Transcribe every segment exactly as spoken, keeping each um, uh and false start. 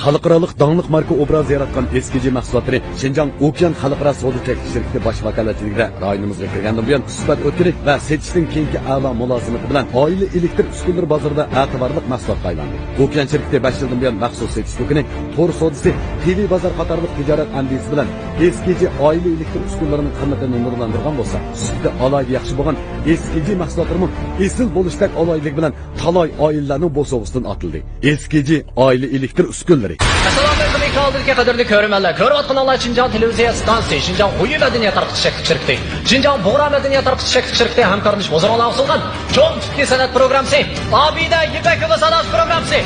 خەلقئارالىق داڭلىق ماركا ئوبرازى ياراتقان ئېس كېي جى مەھسۇلاتلىرى شىنجاڭ ئوكيان خەلقئارا سودا چەكلىك شىركىتى باش ۋاكالەتچىلىكىدە رايونىمىزغا كىرگەندىن بۇيان، سۈپەت ئۆتكىلى ۋە سېتىشنىڭ كېيىنكى ئەلا مۇلازىمىتى بىلەن ئائىلە ئېلېكتر ئۈسكۈنىلىرى بازىرىدا ئەتىۋارلىق مەھسۇلاتقا ئايلاندى. ئوكيان شىركىتى بەش يىلدىن بۇيان مەخسۇس سېتىش دۇكىنى، تور سودىسى، تىۋى بازار قاتارلىق تىجارەت ئەندىزىسى بىلەن ئېس كېي جى ئائىلە ئېلېكتر ئۈسكۈنىلىرىنىڭ قىممىتىنى نۇرلاندۇرغان بولسا، سۈپىتى ئالاھىدە ياخشى بولغان ئېس كېي جى مەھسۇلاتلىرىمۇ ئېسىل بولۇشتەك ئالاھىدىلىكى بىلەن تالاي ئائىلىلەرنىڭ بوسۇغىسىدىن ئاتىلدى. ئېس كېي جى ئائىلە ئېلېكتر ئۈسكۈنىلىرى. ئەسسالامۇئەلەيكۇم، ئېكران ئالدىدىكى قەدىرلىك كۆرۈرمەنلەر. كۆرۈۋاتقىنىڭلار شىنجاڭ تېلېۋىزىيە ئىستانسىسى، شىنجاڭ ھۇيى مەدەنىيەت تارقىتىش چەكلىك شىركىتى، شىنجاڭ بۇغرا مەدەنىيەت تارقىتىش چەكلىك شىركىتى ھەمكارلىشىپ ھۇزۇرۇڭلارغا سۇنغان چوڭ تىپتىكى سەنئەت پروگراممىسى، ئابىدە يىپەك يولى ساداسى پروگراممىسى.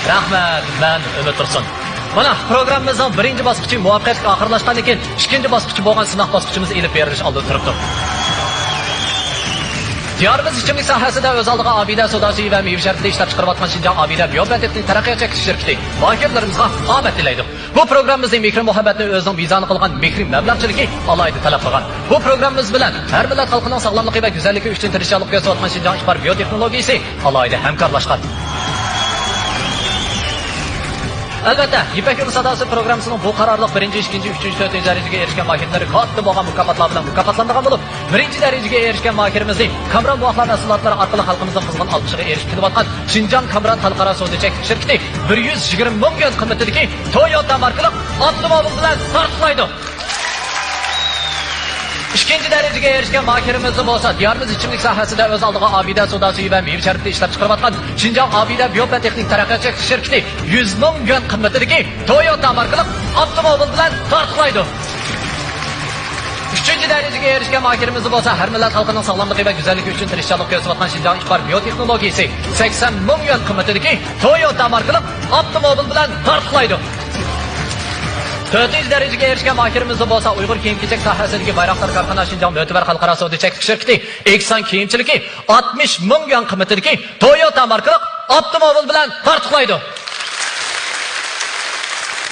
رەھمەت، مەن ئۈمىد تۇرسۇن. مانا، پروگراممىمىزنىڭ بىرىنچى باسقۇچى مۇۋەپپەقىيەتلىك ئاخىرلاشقاندىن كېيىن، ئىككىنچى باسقۇچى بولغان سىناق باسقۇچىمىز ئېلىپ بېرىلىش ئالدىدا تۇرۇپتۇ. دىيارىمىز ئىچىملىك ساھەسىدە ئۆز ئالدىغا ئابىدە سودا سۈيى ۋە مېۋە شەربىتى ئىشلەپچىقىرىۋاتقان شىنجاڭ ئابىدە بىيو بىيوتېخنىك تەرەققىيات چەكلىك شىركىتى ماھىرلىرىمىزغا ئامەت تىلەيدۇ. بۇ پروگراممىمىزنى مېھرى-مۇھەببەتنى ئۆزىنىڭ مىزانى قىلغان مېھرى مەبلەغچىلىكى ئالاھىدە تەلەپ قىلغان. بۇ پروگراممىمىز بىلەن ھەر مىللەت خەلقىنىڭ ساغلاملىقى ۋە گۈزەللىكى ئۈچۈن تىرىشچانلىق كۆرسىتىۋاتقان شىنجاڭ ئىپار بىيوتېخنولوگىيىسى ئالاھىدە ھەمكارلاشقان. ئەلۋەتتە، يىپەك يولى ساداسى پروگراممىسىنىڭ بۇ قارارلىق بىرىنچى، ئىككىنچى، ئۈچىنچى، تۆتىنچى دەرىجىگە ئېرىشكەن ماھىرلىرى كاتتا بولغان مۇكاپاتلار بىلەن مۇكاپاتلانغان بولۇپ، بىرىنچى دەرىجىگە ئېرىشكەن ماھىرىمىزنى كامران بوۋاقلار مەھسۇلاتلىرى ئارقىلىق خەلقىمىزنىڭ قىزغىن ئالقىشىغا ئېرىشىپ كېلىۋاتقان شىنجاڭ كامران خەلقئارا سودا چەكلىك شىركىتى بىر يۈز يىگىرمە مىڭ يۈەن قىممىتىدىكى تويوتا ماركىلىق ئاپتوموبىل بىلەن تارتۇقلايدۇ. ئىككىنچى دەرىجىگە ئېرىشكەن ماھىرىمىزنى بولسا دىيارىمىز ئىچىملىك ساھەسىدە ئۆز ئالدىغا ئابىدە سودا سۈيى ۋە مېۋە شەربىتى ئىشلەپ چىقىرىۋاتقان شىنجاڭ ئابىدە بىيو بىيوتېخنىك تەرەققىيات چەكلىك شىركىتى يۈز مىڭ يۈەن قىممىتىدىكى تويوتا ماركىلىق ئاپتوموبىل بىلەن تارتۇقلايدۇ. ئۈچىنچى دەرىجىگە ئېرىشكەن ماھىرىمىزنى بولسا ھەر مىللەت خەلقىنىڭ ساغلاملىقى ۋە گۈزەللىكى ئۈچۈن تىرىشچانلىق كۆرسىتىۋاتقان شىنجاڭ ئىپار بىيو تېخنولوگىيىسى سەكسەن مىڭ يۈەن قىممىتىدىكى تويوتا ماركىلىق ئاپتوموبىل بىلەن تارتۇقلايدۇ. تۆتىنچى دەرىجىگە ئېرىشكەن ماھىرىمىزنى بولسا ئۇيغۇر كىيىم-كېچەك ساھەسىدىكى بايراقدار كارخانا شىنجاڭ مۆتىۋەر خەلقئارا سودا چەكلىك شىركىتى ئېكسان كىيىمچىلىكى ئاتمىش مىڭ يۈەن قىممىتىدىكى تويوتا ماركىلىق ئاپتوموبىل بىلەن تارتۇقلايدۇ.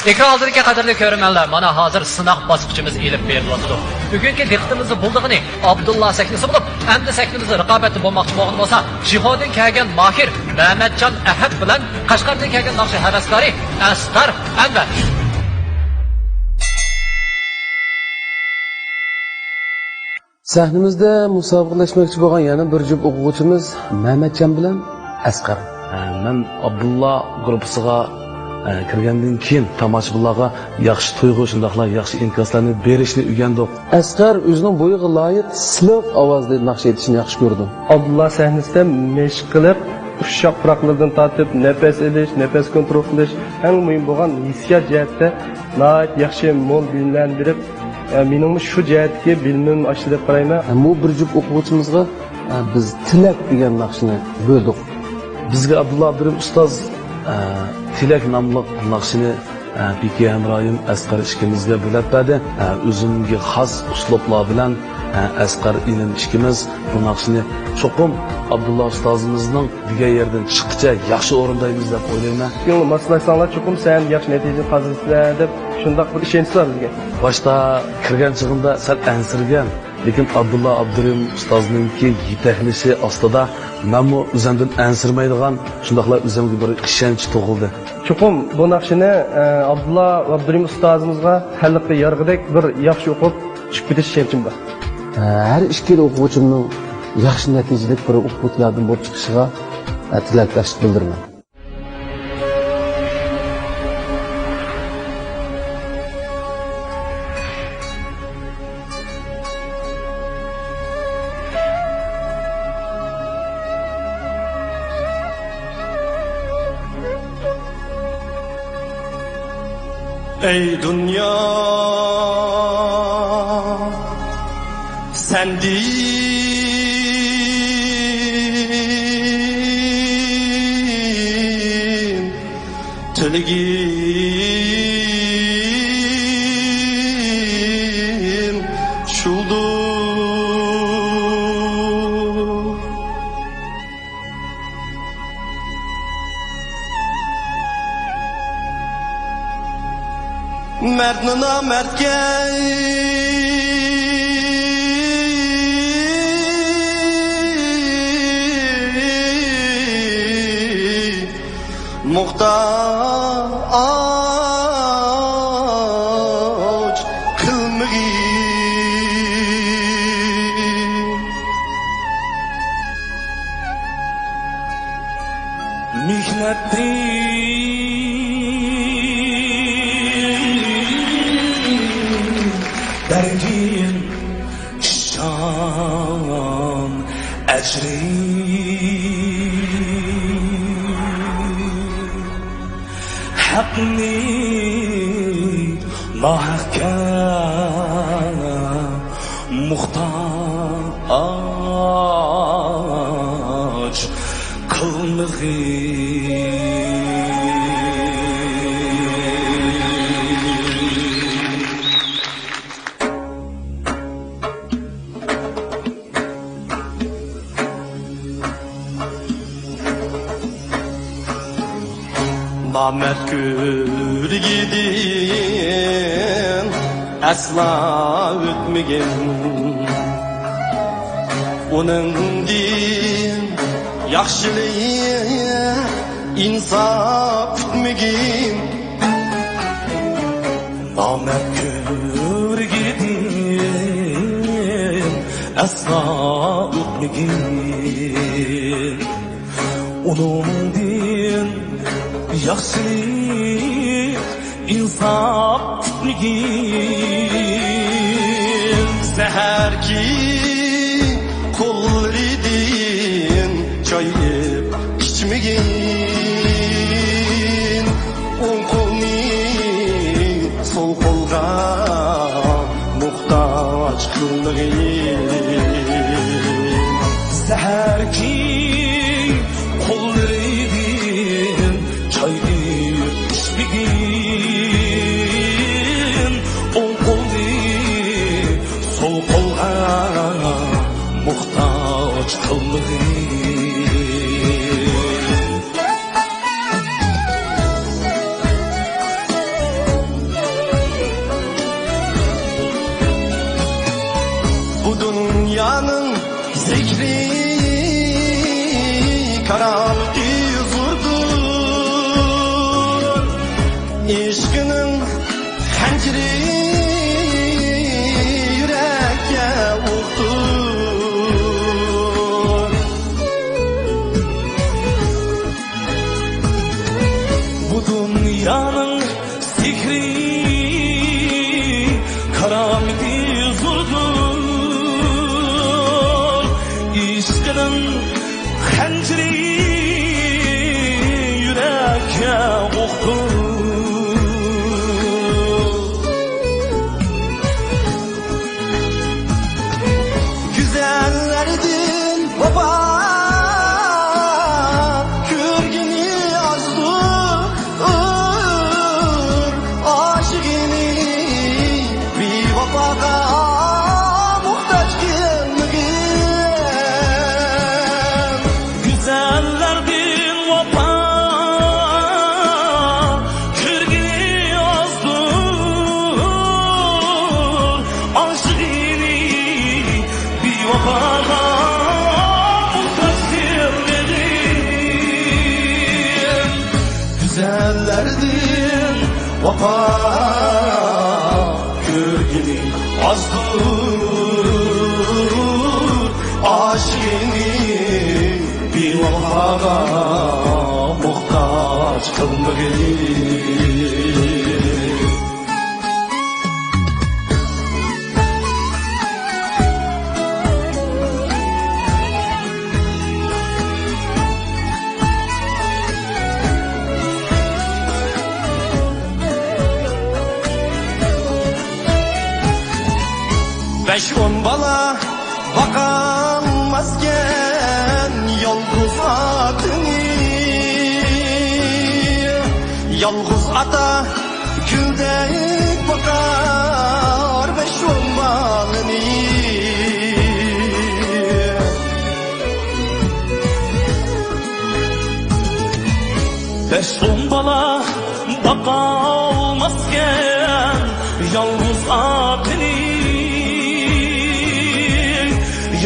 ئېكران ئالدىدىكى قەدىرلىك كۆرۈرمەنلەر، مانا ھازىر سىناق باسقۇچىمىز ئېلىپ بېرىلىۋاتىدۇ. بۈگۈنكى دىققىتىمىزنى بۇلىدىغىنى ئابدۇللا سەھنىسى بولۇپ، ئەمدى سەھنىمىزدە رىقابەتتە بولماقچى بولغىنى بولسا، شىخودىن كەلگەن ماھىر مەمەتجان ئەھەت بىلەن قەشقەردىن كەلگەن ناخشا ھەۋەسكارى ئەسقەر ئەنۋەر. سەھنىمىزدە مۇسابىقىلەشمەكچى بولغان يەنە بىر جۈپ ئوقۇغۇچىمىز مەمەتجان بىلەن ئەسقەر. مەن ئابدۇللا گۇرۇپپىسىغا كىرگەندىن كېيىن تاماشىبىنلارغا ياخشى تۇيغۇ، شۇنداقلا ياخشى ئىنكاسلارنى بېرىشنى ئۆگەندۇق. ئەسقەر ئۆزىنىڭ بويىغا لايىق سىلىق ئاۋازدا ناخشا ئېيتىشنى ياخشى كۆرىدۇ. ئابدۇللا سەھنىسىدە مەشىق قىلىپ، ئۇششاق پۇراقلىرىدىن تارتىپ، نەپەس ئېلىش، نەپەس كونترول قىلىش، ئەڭ مۇھىم بولغان ھېسسىيات جەھەتتە ناھايىتى ياخشى مول بىلىملەرنى بېرىپ، ئە، مېنىڭمۇ شۇ جەھەتتىكى بىلىمىم ئاشتى دەپ قارايمەن. ئە، بۇ بىر جۈپ ئوقۇغۇچىمىزغا، ئە، بىز تىلەك دېگەن ناخشىنى بۆلدۇق. بىزگە ئابدۇللا ئابدۇرېھىم ئۇستاز، ئە، تىلەك ناملىق ناخشىنى، ئە، بىكى ھەمراھىم ئەسقەر ئىككىمىزگە بۆلەپ بەردى. ئە، ئۆزۈمگە خاس ئۇسلۇبلار بىلەن، ئە، ئەسقەر ئىنىم ئىككىمىز بۇ ناخشىنى چوقۇم ئابدۇللا ئۇستازىمىزنىڭ دېگەن يەردىن چىققىچە ياخشى ئورۇندايمىز دەپ ئويلايمەن. سىزنىڭ ماسلاشساڭلار چوقۇم سەن ياخشى نەتىجە قازىنىسىلەر دەپ شۇنداق بىر ئىشەنچ بار بىزگە. باشتا كىرگەن چېغىمدا سەل ئەنسىرىگەن، لېكىن ئابدۇللا ئابدۇرېھىم ئۇستازنىڭكى يېتەكلىشى ئاستىدا مەنمۇ ئۆزۈمدىن ئەنسىرىمەيدىغان، شۇنداقلا ئۆزۈمگە بىر ئىشەنچ تۇغۇلدى. چوقۇم بۇ ناخشىنى، ئە، ئابدۇللا ئابدۇرېھىم ئۇستازىمىزغا خەلققە يارىغۇدەك بىر ياخشى ئوقۇپ چىقىپ كېتىش ئىشەنچىم بار. ھەر ئىككىلا ئوقۇغۇچىمنىڭ ياخشى نەتىجىلىك بىر ئوقۇغۇچىلاردىن بولۇپ چىقىشىغا تىلەكداشلىق بىلدۈرىمەن. ئەي دۇنيا، سەندىن تىلىگىم شۇدۇر. مەردنى نامەردكە موھتاج قىلمىغىن. مېھنەتتىن بەرگىن ئىشان ئەجرى. ھەقنى ناھەقكە موھتاج قىلمىغىن. نامەرد كۆرگىدىن ئەسلا ئۆتمىگىن. ئۇنىڭدىن ياخشىلىق ئىنساپ كۈتمىگىن. نامەرد كۆرگىدىن ئەسلا ئۆتمىگىن. ئۇنىڭدىن ياخشىلىق ئىنساپ كۈتمىگىن. زەھەركى قوللىرىدىن چاي ئېلىپ ئىچمىگىن. ئوڭ قولنى سول قولغا موھتاج قىلمىغىن. زەھەركى قوللىرىدىن چاي ئېلىپ ئىچمىگىن. ئوڭ قولنى سول قولغا موھتاج قىلمىغىن. بۇ دۇنيانىڭ زىكرى كارامىتى زوردۇر. ئىشقىنىڭ خەنجىرى يۈرەككە ئوقتۇر. بۇ دۇنيانىڭ سېھرى كارامىتى زوردۇر. ئىشقىنىڭ خەنجىرى يۈرەككە ئوقتۇر. گۈزەللەردىن ۋاپا كۆرگىنى ئازدۇر. ئاشىقىنى بىۋاپاغا موھتاج قىلمىغىن. گۈزەللەردىن ۋاپا كۆرگىنى ئازدۇر. ئاشىقىنى بىۋاپاغا موھتاج قىلمىغىن. گۈزەللەردىن ۋاپا كۆرگىنى ئازدۇر. ئاشىقىنى بىۋاپاغا موھتاج قىلمىغىن. بەش-ئون بالا باقالماسكەن يالغۇز ئاتىنى. يالغۇز ئاتا گۈلدەك باقار بەش-ئون بالىنى. بەش-ئون بالا باقالماسكەن يالغۇز ئاتىنى.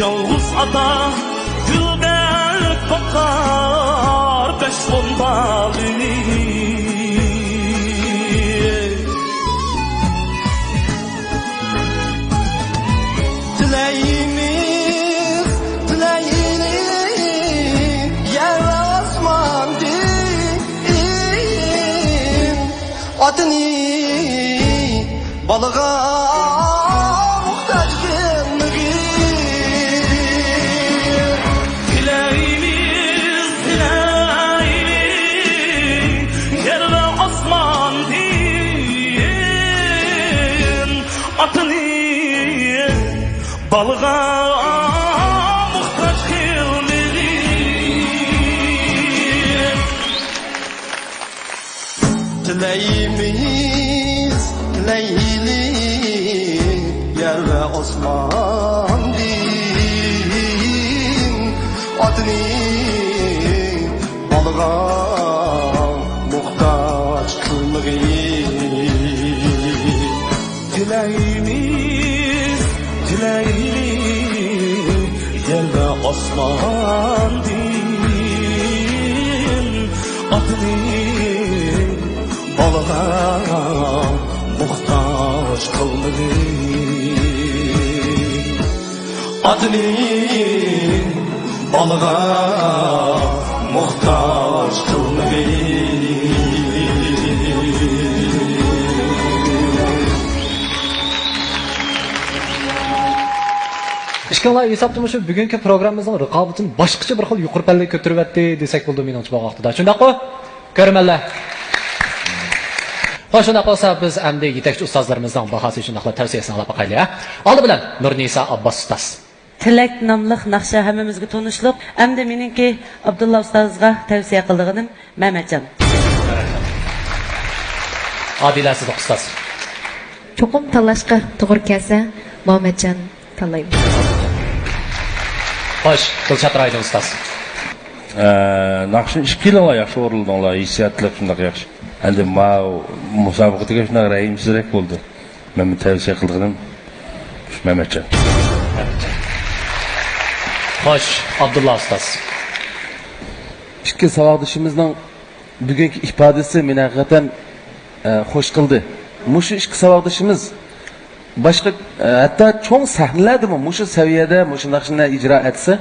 يالغۇز ئاتا گۈلدەك باقار بەش-ئون بالىنى. موھتاج قىلمىغىن. تىلەيمىز، تىلەيمىز، يەر ۋە ئاسماندىن ئاتىنى بالىغا موھتاج قىلمىغىن. تىلەيمىز، تىلەيلى، يەر ۋە ئاسماندىن ئاتىنى بالىغا موھتاج قىلمىغىن. تىلەيمىز، تىلەيلى، يەر ۋە ئاسماندىن ئاتىنى بالىغا موھتاج قىلمىغىن. ئاتىنى بالىغا موھتاج قىلمىغىن. ئىككىڭلار ھېسابتا مۇشۇ بۈگۈنكى پروگراممىمىزنىڭ رىقابىتىنى باشقىچە بىر خىل يۇقىرى پەللىگە كۆتۈرۈۋەتتى دېسەك بولىدۇ، مېنىڭچە بۇ ۋاقتىدا. شۇنداققۇ؟ كۆرۈرمەنلەر. خوش، شۇنداق بولسا بىز ئەمدى يېتەكچى ئۇستازلىرىمىزنىڭ باھاسى شۇنداقلا تەۋسىيەسىنى ئاڭلاپ باقايلى، ھە؟ ئالدى بىلەن نۇرنىسا ئابباس ئۇستاز. تىلەك ناملىق ناخشا ھەممىمىزگە تونۇشلۇق. ئەمدى مېنىڭكى ئابدۇللا ئۇستازغا تەۋسىيە قىلىدىغىنىم مەمەتجان. ئادىلە، سىزدە ئۇستاز. چوقۇم تاللاشقا توغرا كەلسە، مەمەتجان تاللايمەن. خوش، دىلشات رايدىن ئۇستاز. ئە، ناخشىنى ئىككىلىڭلار ياخشى ئورۇنلىدىڭلار، ھېسسىياتلىق شۇنداق ياخشى. ئەمدى ماۋۇ مۇسابىقىدىكى شۇنداق رەھىمسىزرەك بولدى. مەن تەۋسىيە قىلىدىغىنىم مەمەتجان. خوش، ئابدۇللا ئۇستاز. ئىككى ساۋاقدىشىمىزنىڭ بۈگۈنكى ئىپادىسى مېنى ھەقىقەتەن، ئە، خوش قىلدى. مۇشۇ ئىككى ساۋاقدىشىمىز باشقا، ئە، ھەتتا چوڭ سەھنىلەردىمۇ مۇشۇ سەۋىيەدە مۇشۇ ناخشىنى ئىجرا ئەتسە،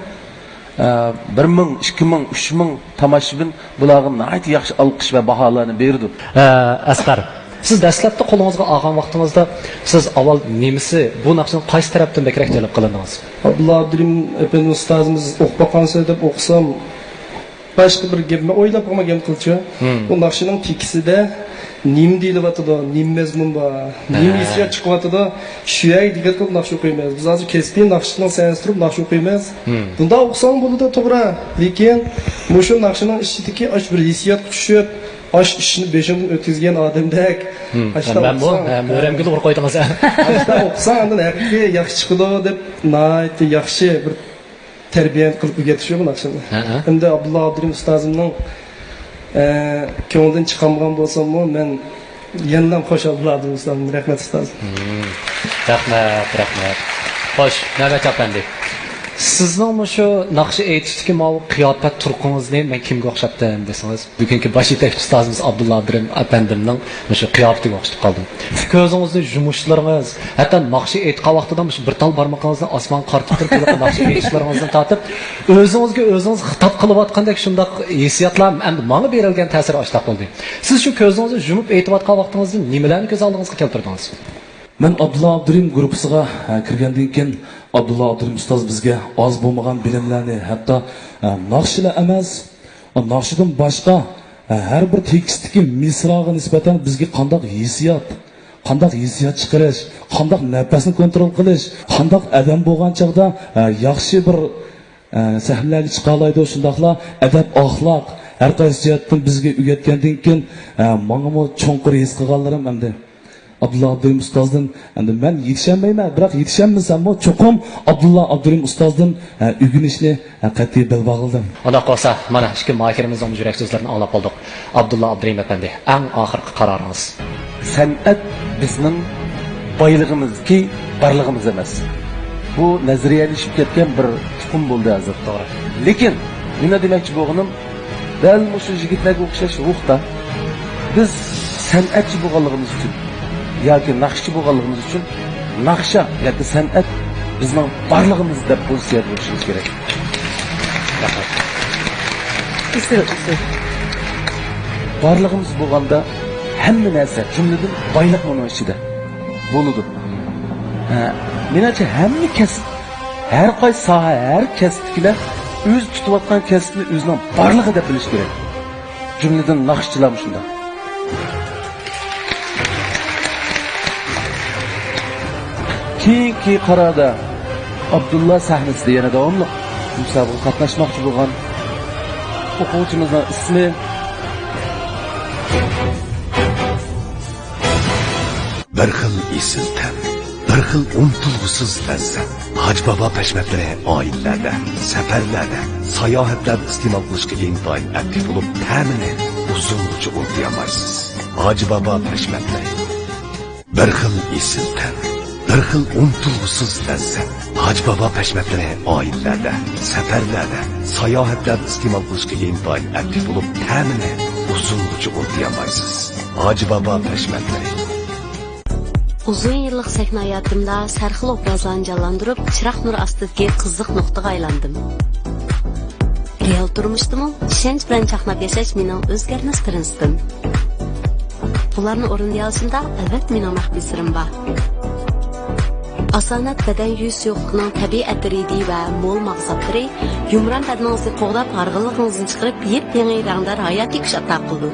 ئە، بىر مىڭ، ئىككى مىڭ، ئۈچ مىڭ تاماشىبىن بۇلارغا ناھايىتى ياخشى ئالقىش ۋە باھالارنى بېرىدۇ. ئە، ئەسقەر، سىز دەسلەپتە قولىڭىزغا ئالغان ۋاقتىڭىزدا سىز ئاۋۋال نېمىسى، بۇ ناخشىنىڭ قايسى تەرەپتىن بەكرەك جەلپ قىلىندىڭىز؟ ئابدۇللا ئابدۇرېھىم ئەپەندى ئۇستازىمىز ئوقۇپ باققانسىز دەپ ئوقۇسام، باشقا بىر گەپنى ئويلاپ قالمىغان قىلچە. مم. بۇ ناخشىنىڭ تېكىستىدە نېمە دېيىلىۋاتىدۇ، نېمە مەزمۇن بار، نېمە ھە. ھېسسىيات چىقىۋاتىدۇ، شۇ يەرگە دىققەت قىلىپ ناخشا ئوقۇيمىز. بىز ھازىر كەسپىي ناخشىچىنىڭ سەھنىسىدە تۇرۇپ ناخشا ئوقۇيمىز. مم. بۇنداق ئوقۇساڭ بولىدۇ، توغرا. لېكىن مۇشۇ ناخشىنىڭ ئىچىدىكى ئاش بىر ھېسسىياتقا چۈشۈپ، ئاش ئىشنى بېشىمدىن ئۆتكۈزگەن ئادەمدەك. مم. ئاشتا مەن بۇ، ئوقۇساڭ، ھە، ھە. مۈرەمگە ئۇرۇپ قويدىڭىز، ھە. ئاشتا ئوقۇساڭ، ئاندىن ھەقىقىي ياخشى چىقىدۇ دەپ ناھايىتى ياخشى بىر تەربىيە قىلىپ ئۆگەتكەن شۇ ناخشىنى. ھە، ھە. ئەمدى ئابدۇللا ئابدۇرېھىم ئۇستازىمنىڭ، ئە، كۆڭلىدىن چىقارمىغان بولساممۇ، مەن يەنىلا خوش ئابدۇللا ئابدۇرېھىم ئۇستازىم. رەھمەت، ئۇستاز. مم. رەھمەت، رەھمەت. خوش، نۆۋەت ئەپەندى. سىزنىڭ مۇشۇ ناخشا ئېيتىشتىكى ماۋۇ قىياپەت تۇرقىڭىزنى مەن كىمگە ئوخشاتتىم دېسىڭىز، بۈگۈنكى باش يېتەكچى ئۇستازىمىز ئابدۇللا ئابدۇرېھىم ئەپەندىمنىڭ مۇشۇ قىياپىتىگە ئوخشىتىپ قالدىم. كۆزىڭىزنى يۇمۇشلىرىڭىز، ھەتتا ناخشا ئېيتقان ۋاقتىدا مۇشۇ بىر تال بارمىقىڭىزنى ئاسمانغا قارىتىپ تۇرۇپ، ھېلىقى ناخشا ئېيتىشلىرىڭىزدىن تارتىپ، ئۆزىڭىزگە ئۆزىڭىز خىتاب قىلىۋاتقاندەك شۇنداق ھېسسىياتلار ئەمدى ماڭا بېرىلگەن تەسىر ئاشتاق بولدى. سىز شۇ كۆزىڭىزنى يۇمۇپ ئېيتىۋاتقان ۋاقتىڭىزدا نېمىلەرنى كۆز ئالدىڭىزغا كەلتۈردىڭىز؟ مەن ئابدۇللا ئابدۇرېھىم گۇرۇپپىسىغا، ھە، كىرگەندىن كېيىن، ئابدۇللا ئابدۇرېھىم ئۇستاز بىزگە ئاز بولمىغان بىلىملەرنى، ھەتتا، ھە، ناخشىلا ئەمەس، ناخشىدىن باشقا، ھە، ھەر بىر تېكىستتىكى مىسراغا نىسبەتەن بىزگە قانداق ھېسسىيات، قانداق ھېسسىيات چىقىرىش، قانداق نەپەسنى كونترول قىلىش، قانداق ئادەم بولغان چاغدا، ھە، ياخشى بىر ئە، سەھنىلەرگە چىقالايدۇ، شۇنداقلا ئەدەپ-ئەخلاق، ھەر قايسى جەھەتتىن بىزگە ئۆگەتكەندىن كېيىن، ئە، ماڭىمۇ چوڭقۇر ھېس قىلغانلىرىم ئەمدى ئابدۇللا ئابدۇرېھىم ئۇستازدىن، ئەمدى مەن يېتىشەلمەيمەن، بىراق يېتىشەلمىسەممۇ چوقۇم ئابدۇللا ئابدۇرېھىم ئۇستازدىن، ئە، ئۆگىنىشنى، ئە، قەتئىي بەل باغلىدىم. ئۇنداق بولسا، مانا ئىككى ماھىرىمىزنىڭ يۈرەك سۆزلىرىنى ئاڭلاپ بولدۇق. ئابدۇللا ئابدۇرېھىم ئەپەندى، ئەڭ ئاخىرقى قارارىڭىز؟ سەنئەت بىزنىڭ بايلىقىمىزكى بارلىقىمىز ئەمەس. بۇ نەزەرىيەلىشىپ كەتكەن بىر ئۇقۇم بولدى ھازىر. توغرا. لېكىن مېنىڭ دېمەكچى بولغىنىم، دەل مۇشۇ يىگىتلەرگە ئوخشاش روھتا بىز سەنئەتچى بولغانلىقىمىز ئۈچۈن ياكى ناخشىچى بولغانلىقىمىز ئۈچۈن ناخشا ياكى سەنئەت بىزنىڭ بارلىقىمىز دەپ پوزىتسىيەدە بولۇشىمىز كېرەك. ئېسىل، ئېسىل. بارلىقىمىز بولغاندا ھەممە نەرسە، جۈملىدىن بايلىق ئۇنىڭ ئىچىدە. بولىدۇ. ھە، مېنىڭچە ھەممە كەسىپ، ھەر قايسى ساھە، ھەر كەسىپتىكىلەر ئۆزى تۇتۇۋاتقان كەسپىنى ئۆزىنىڭ بارلىقى دەپ بىلىشى كېرەك. جۈملىدىن ناخشىچىلارمۇ شۇنداق. كېيىنكى قاراردا ئابدۇللا سەھنىسىدە يەنە داۋاملىق مۇسابىقىگە قاتناشماقچى بولغان ئوقۇغۇچىمىزنىڭ ئىسمى. بىر خىل ئېسىل تەم، بىر خىل ئۇنتۇلغۇسىز لەززەت. ھاجى بابا پەشمەتلىرى ئائىلىلەردە، سەپەرلەردە، ساياھەتلەردە ئىستېمال قىلىشقا ئىنتايىن ئاددىي بولۇپ، تەمىنى ئۇزۇنغىچە ئۇنتۇيالمايسىز. ھاجى بابا پەشمەتلىرى. بىر خىل ئېسىل تەم، بىر خىل ئۇنتۇلغۇسىز لەززەت. ھاجى بابا پەشمەتلىرى ئائىلىلەردە، سەپەرلەردە، ساياھەتلەردە ئىستېمال قىلىشقا ئىنتايىن ئاددىي بولۇپ، تەمىنى ئۇزۇنغىچە ئۇنتۇيالمايسىز. ھاجى بابا پەشمەتلىرى. ئۇزۇن يىللىق سەھنە ھاياتىمدا سەرخىل ئوبرازلارنى جانلاندۇرۇپ، چىراغ نۇرى ئاستىدىكى قىزىق نۇقتىغا ئايلاندىم. رېئال تۇرمۇشتىمۇ ئىشەنچ بىلەن چاقناپ ياشاش مېنىڭ ئۆزگەرمەس پىرىنسىپىم. بۇلارنى ئورۇندىيالىشىمدا، ئەلۋەتتە، مېنىڭ مەخپىي سىرىم بار. ئاسانەت بەدەن يۈز سۇيۇقلۇقىنىڭ تەبىئىي ئەتىرىدى ۋە مول ماغزاپلىرى يۇمران بەدىنىڭىزنى قوغداپ، ھارغىنلىقىڭىزنى چىقىرىپ، يېپيېڭى رەڭدار ھاياتىي كۈچ ئاتا قىلىدۇ.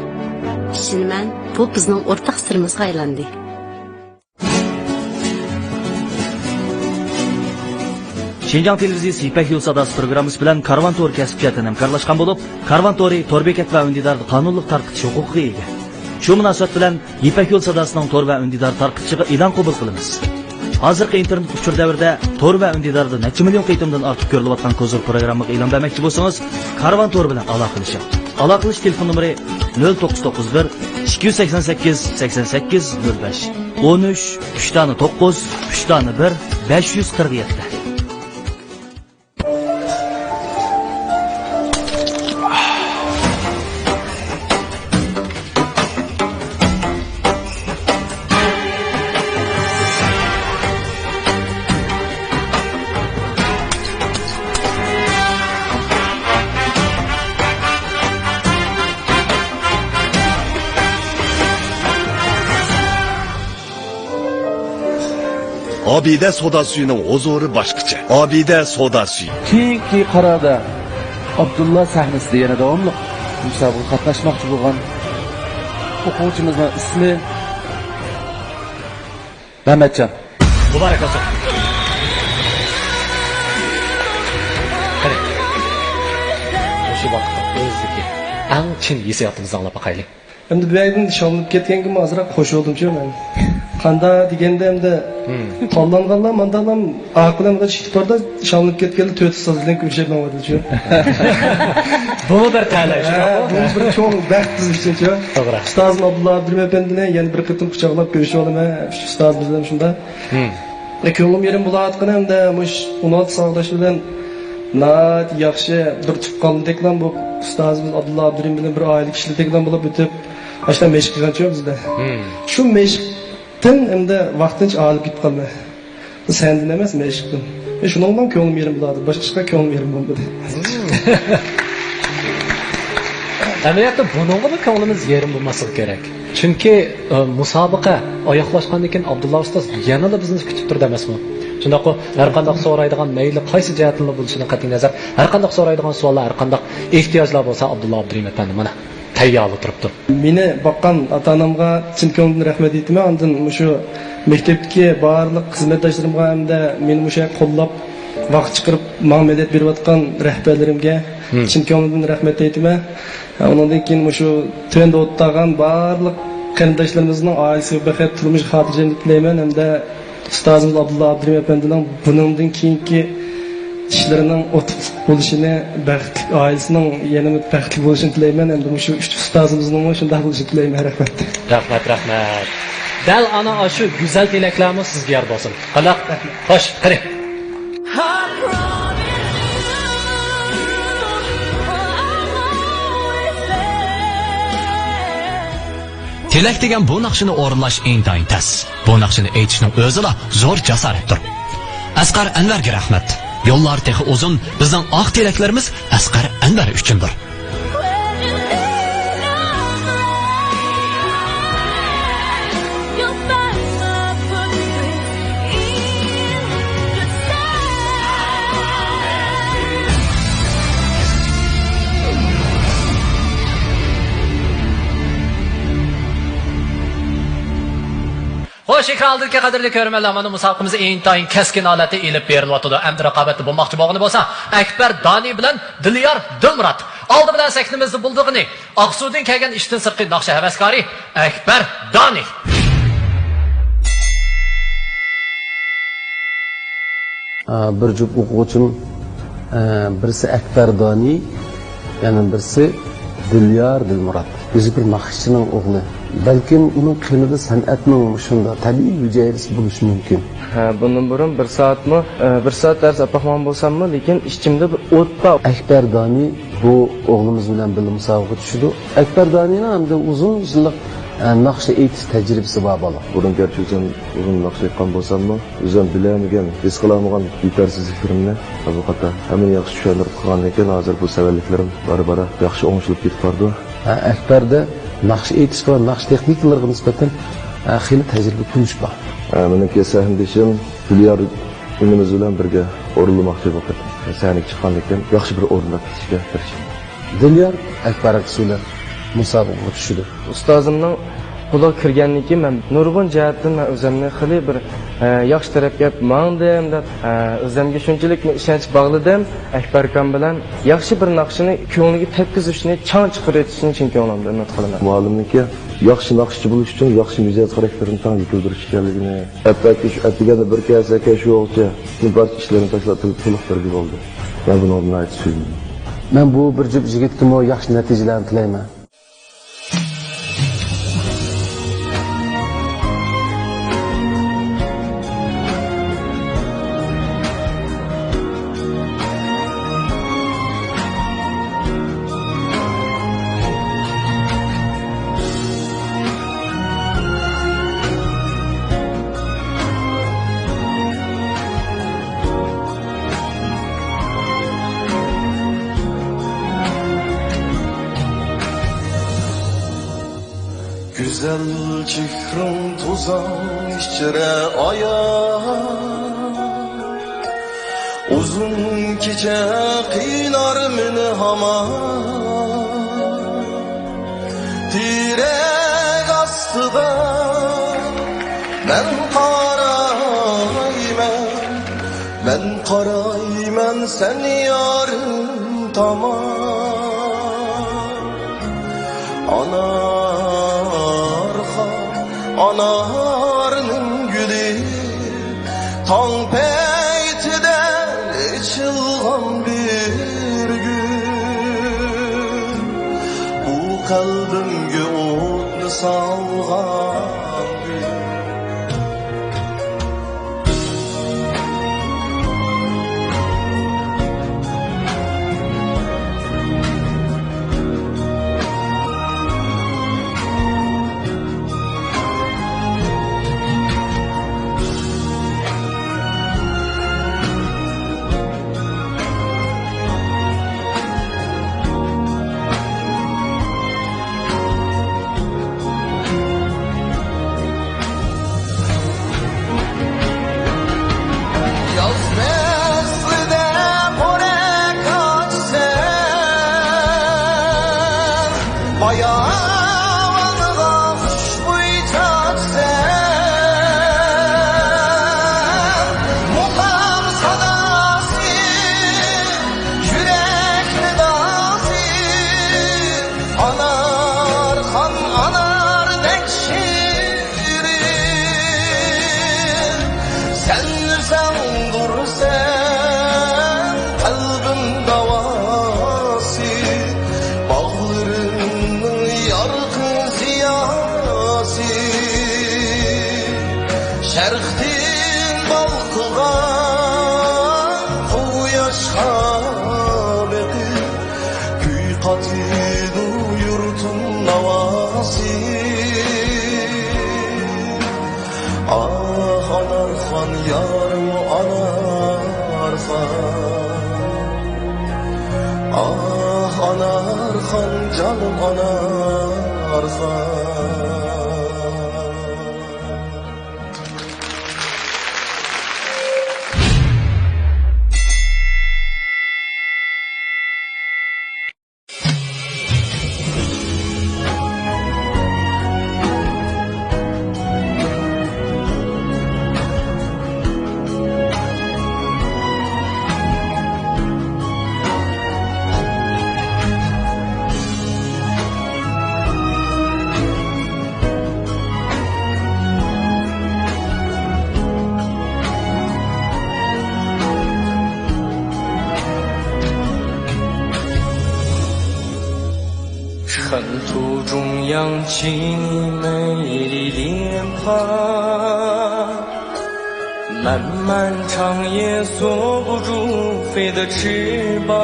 ئىشىنىمەن، بۇ بىزنىڭ ئورتاق سىرىمىزغا ئايلاندى. شىنجاڭ تېلېۋىزىيىسى يىپەك يولى ساداسى پروگراممىسى بىلەن كارۋان تورى كەسىپ جەھەتتىن ھەمكارلاشقان بولۇپ، كارۋان تورى تور بېكەت ۋە ئۈندىداردا قانۇنلۇق تارقىتىش ھوقۇقىغا ئىگە. شۇ مۇناسىۋەت بىلەن يىپەك يولى ساداسىنىڭ تور ۋە ئۈندىدار تارقىتىشىغا ئېلان قوبۇل قىلىمىز. ھازىرقى ئىنتېرنېت ئۇچۇر دەۋرىدە تور ۋە ئۈندىداردا نەچچە مىليون قېتىمدىن ئارتۇق كۆرۈلۈۋاتقان كوزىر پروگراممىغا ئېلان بەرمەكچى بولسىڭىز، كارۋان تور بىلەن ئالاقىلىشىڭ. ئالاقىلىشىش تېلېفون نومۇرى: نۆل توققۇز توققۇز بىر، ئىككى يۈز سەكسەن سەككىز، سەكسەن سەككىز، نۆل بەش. ئون ئۈچ، ئۈچ دانە توققۇز، ئۈچ دانە بىر، بەش يۈز قىرىق يەتتە. ئابىدە سودا سۈيىنىڭ ھۇزۇرى باشقىچە. ئابىدە سودا سۈيى. كېيىنكى قاراردا ئابدۇللا سەھنىسىدە يەنە داۋاملىق مۇسابىقىگە قاتناشماقچى بولغان ئوقۇغۇچىمىزنىڭ ئىسمى مەمەتجان. مۇبارەك بولسۇن. قېنى، مۇشۇ ۋاقىتنىڭ ئۆزىدىكى ئەڭ چىن ھېسسىياتىڭىزنى ئاڭلاپ باقايلى. ئەمدى بۇ يەردىن شاللىنىپ كەتكەنگىمۇ ئازراق خوش بولدۇمچۇ مەن. قانداق دېگەندە ئەمدى، مم، تاللانغانلار مانداقلام ئارقىدىن چىقىپ باردا، شاللىنىپ كەتكەنلەر تۆت ئۇستاز بىلەن كۆرۈشۈپ ماڭىۋاتىدۇ. بۇمۇ بىر تەلەي، ھە، شۇنداقمۇ؟ بۇمۇ بىر چوڭ بەخت بىز ئۈچۈنچۇ. توغرا. ئۇستازىم ئابدۇللا ئابدۇرېھىم ئەپەندىنى يەنە بىر قېتىم قۇچاقلاپ كۆرۈشۈۋالىمەن، ئۈچ ئۇستازىمىز بىلەن شۇنداق. مم. ئە، كۆڭلۈم يېرىم بولۇۋاتقىنى ھەمدە مۇش ئون ئالتە ساۋاقداش بىلەن ناھايىتى ياخشى بىر تۇغقانلاردەكلا بۇ ئۇستازىمىز ئابدۇللا ئابدۇرېھىم بىلەن بىر ئائىلە كىشىلىرىدەكلا بولۇپ ئۆتۈپ، ئاشۇنداق مەشىق قىلغانچۇ بىزدە. مم. شۇ مەشىقتىن ئەمدى ۋاقتىنچە ئايرىلىپ كېتىپ قالدى. سەندىن ئەمەس، مەشىقتىن. ئە، شۇنىڭغا كۆڭلۈم يېرىم بولدى. باشقا ئىشقا كۆڭلۈم يېرىم بولمىدى. ئەمەلىيەتتە بۇنىڭغىمۇ كۆڭلىمىز يېرىم بولماسلىقى كېرەك. چۈنكى، ئە، مۇسابىقە ئاياغلاشقاندىن كېيىن ئابدۇللا ئۇستاز يەنىلا بىزنى كۈتۈپ تۇرىدۇ ئەمەسمۇ؟ شۇنداققۇ، ھەر قانداق سورايدىغان، مەيلى قايسى جەھەتتىنلا بولۇشىدىن قەتئىينەزەر، ھەر قانداق سورايدىغان سوئاللار، ھەر قانداق ئېھتىياجلار بولسا ئابدۇللا ئابدۇرېھىم ئەپەندى مانا تەييارلا تۇرۇپتۇ. مېنى باققان ئاتا-ئانامغا چىن كۆڭلۈمدىن رەھمەت ئېيتىمەن. ئاندىن مۇشۇ مەكتەپتىكى بارلىق خىزمەتداشلىرىمغا ھەمدە مېنى مۇشۇ يەرگە قوللاپ، ۋاقىت چىقىرىپ ماڭا مەدەت بېرىۋاتقان رەھبەرلىرىمگە، مم، چىن كۆڭلۈمدىن رەھمەت ئېيتىمەن. ئۇنىڭدىن كېيىن مۇشۇ تۆۋەندە ئولتۇرغان بارلىق قېرىنداشلىرىمىزنىڭ ئائىلىسىگە بەخت، تۇرمۇشىغا خاتىرجەملىك تىلەيمەن ھەمدە ئۇستازىمىز ئابدۇللا ئابدۇرېھىم ئەپەندىنىڭ بۇنىڭدىن كېيىنكى ئىشلىرىنىڭ ئۇتۇقلۇق بولۇشىنى، بەختلىك، ئائىلىسىنىڭ يەنىمۇ بەختلىك بولۇشىنى تىلەيمەن ھەمدە مۇشۇ ئۈچ ئۇستازىمىزنىڭمۇ شۇنداق بولۇشىنى تىلەيمەن. رەھمەت. رەھمەت، رەھمەت. دەل ئانا ئاشۇ گۈزەل تىلەكلەرمۇ سىزگە يار بولسۇن. قانداق؟ رەھمەت. خوش، قېنى. تىلەك دېگەن بۇ ناخشىنى ئورۇنلاش ئىنتايىن تەس. بۇ ناخشىنى ئېيتىشنىڭ ئۆزىلا زور جاسارەتتۇر. ئەسقەر ئەنۋەرگە رەھمەت. يوللار تېخى ئۇزۇن، بىزنىڭ ئاق تىلەكلىرىمىز ئەسقەر ئەنۋەر ئۈچۈندۇر. شېكرى ئالدىدىكى قەدىرلىك كۆرۈرمەنلەر، مانا مۇسابىقىمىز ئىنتايىن كەسكىن ھالەتتە ئېلىپ بېرىلىۋاتىدۇ. ئەمدى رىقابەتتە بولماقچى بولغىنى بولسا، ئەكبەر دانى بىلەن دىليار دىلمۇرات. ئالدى بىلەن سەھنىمىزدە بولىدىغىنى، ئاقسۇدىن كەلگەن ئىشتىن سىرتقى ناخشا ھەۋەسكارى ئەكبەر دانى. ئا، بىر جۈپ ئوقۇغۇچىم، ئا، بىرسى ئەكبەر دانى، يەنە بىرسى دىليار دىلمۇرات. ئۆزى بىر ناخشىچىنىڭ ئوغلى. بەلكىم ئۇنىڭ قېنىدا سەنئەتنىڭ مۇشۇنداق تەبىئىي ھۈجەيرىسى بولۇشى مۇمكىن. ھە، بۇندىن بۇرۇن بىر سائەتمۇ، ئە، بىر سائەت دەرس ئاپاقمىغان بولساممۇ، لېكىن ئىچىمدە بىر ئوت بار. ئەكبەر دانى بۇ ئوغلىمىز بىلەن بىللە مۇسابىقىگە چۈشىدۇ. ئەكبەر دانىنىڭ ئەمدى ئۇزۇن يىللىق، ئە، ناخشا ئېيتىش تەجرىبىسى بار بالا. بۇرۇن گەرچە ئۆزۈم ئۇزۇن ناخشا ئېيتقان بولساممۇ، ئۆزۈم بىلەلمىگەن، ھېس قىلالمىغان يېتەرسىزلىكلىرىمنى بۇ قاتار ھەممىنى ياخشى چۈشەندۈرۈپ قىلغاندىن كېيىن، ھازىر بۇ سەۋەنلىكلىرىم بارا-بارا ياخشى ئوڭشىلىپ كېتىپ بارىدۇ. ھە، ئەكبەردە ناخشا ئېيتىشقا ۋە ناخشا تېخنىكىلىرىغا نىسبەتەن، ھە، خېلى تەجرىبە كۈچ بار. ھە، مېنىڭكى سەھنىدىشىم دىليار ئىنىمىز بىلەن بىرگە ئورۇنلىماقچى بۇ قېتىم. سەھنىگە چىققاندىن كېيىن ياخشى بىر ئورۇندا كېتىشكە تىرىشىمەن. دىليار ئەكبەر ئاكىسى بىلەن مۇسابىقىگە چۈشىدۇ. ئۇستازىمنىڭ قولىغا كىرگەندىن كېيىن مەن نۇرغۇن جەھەتتىن مەن ئۆزۈمنى خېلى بىر، ئە، ياخشى تەرەپكە ئېلىپ ماڭدىم دەپ، ئە، ئۆزۈمگە شۇنچىلىكمۇ ئىشەنچ باغلىدىم. ئەكبەر ئاكام بىلەن ياخشى بىر ناخشىنى كۆڭلىگە تەتكۈزۈشنى، چاڭ چىقىرىۋېتىشنى چىن كۆڭلۈمدىن ئۈمىد قىلىمەن. مۇئەللىمنىڭكى ياخشى ناخشىچى بولۇش ئۈچۈن ياخشى مىجەز خاراكتېرنى تەڭ يېتىلدۈرۈش ئىكەنلىكىنى، ھەتتاكى شۇ ئەتىگەندە بىر كەلسە، كەچ شۇ ۋاقىتقىچە پۈتۈن بارچە ئىشلىرىنى تاشلاپ تولۇق بىرگە بولدى. مەن بۇنىڭدىن ناھايىتى سۆيۈندۈم. مەن بۇ بىر جۈپ يىگىتكىمۇ ياخشى نەتىجىلەرنى تىلەيمەن. گۈزەل چېھرىڭ توزان ئىچرە ئايان، ئۇزۇن كېچە قىينار مېنى ھامان. تىرەك ئاستىدا مەن قارايمەن، مەن قارايمەن سەن يارىم تامان. ئانارخان، ئانارنىڭ گۈلى، تاڭ پەيتىدە ئېچىلغان بىر گۈل، بۇ قەلبىمگە ئوتنى سالغان گۈل. ياز پەسلىدە پورەك ئاچىسەن، باياۋانغا خۇشبۇي چاچىسەن. مۇقام ساداسى، يۈرەك نىداسى، ئانارخان، ئاناردەك شېرىن. سەن ئۆزۈڭدۇرسەن قەلبىم داۋاسى، باغلىرىمنىڭ يارقىن زىياسى. شەرقتىن بالقىغان قۇياشقا بېقىپ، كۈي قاتىدۇ يۇرتۇم ناۋاسى. ئاھ، ئانارخان يارىم، ئانارخان. ئاھ، ئانارخان جانىم، ئانارخان. 尘土中扬起你美丽脸庞，漫漫长夜锁不住飞的翅膀。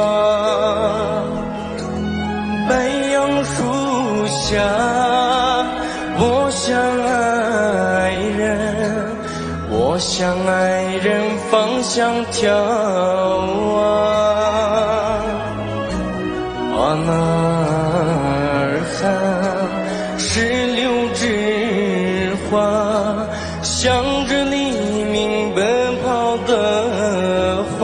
白杨树下，我想爱人，我想爱人芳香眺望。阿那尔汗，石榴之花，镶着黎明奔跑的花。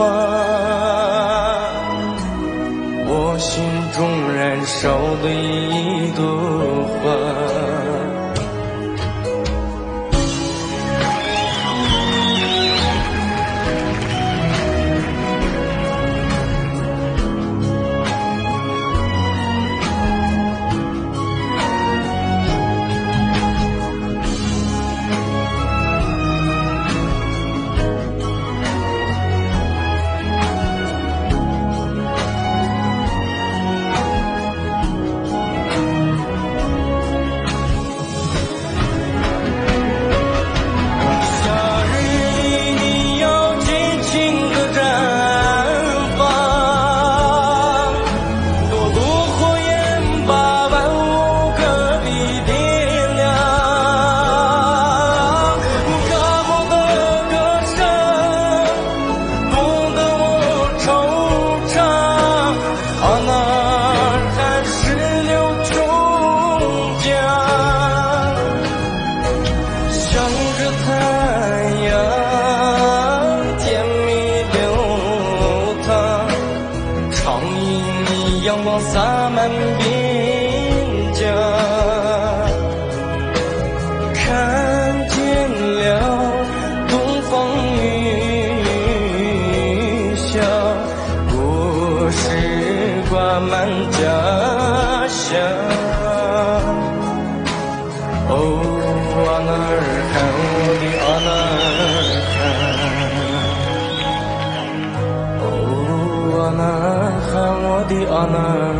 我心中燃烧的一朵花。 夏日一定要尽情地绽放，朵朵火焰把万物各地点亮。沙漠的歌声，懂得我惆怅。 阿那尔汗，石榴中将，向着太阳甜蜜流淌，长一米阳光洒满鬓角。 看见了东方雨霞，果实挂满家乡。哦，阿那尔汗，我的阿那尔汗。哦，阿那尔汗，我的阿那尔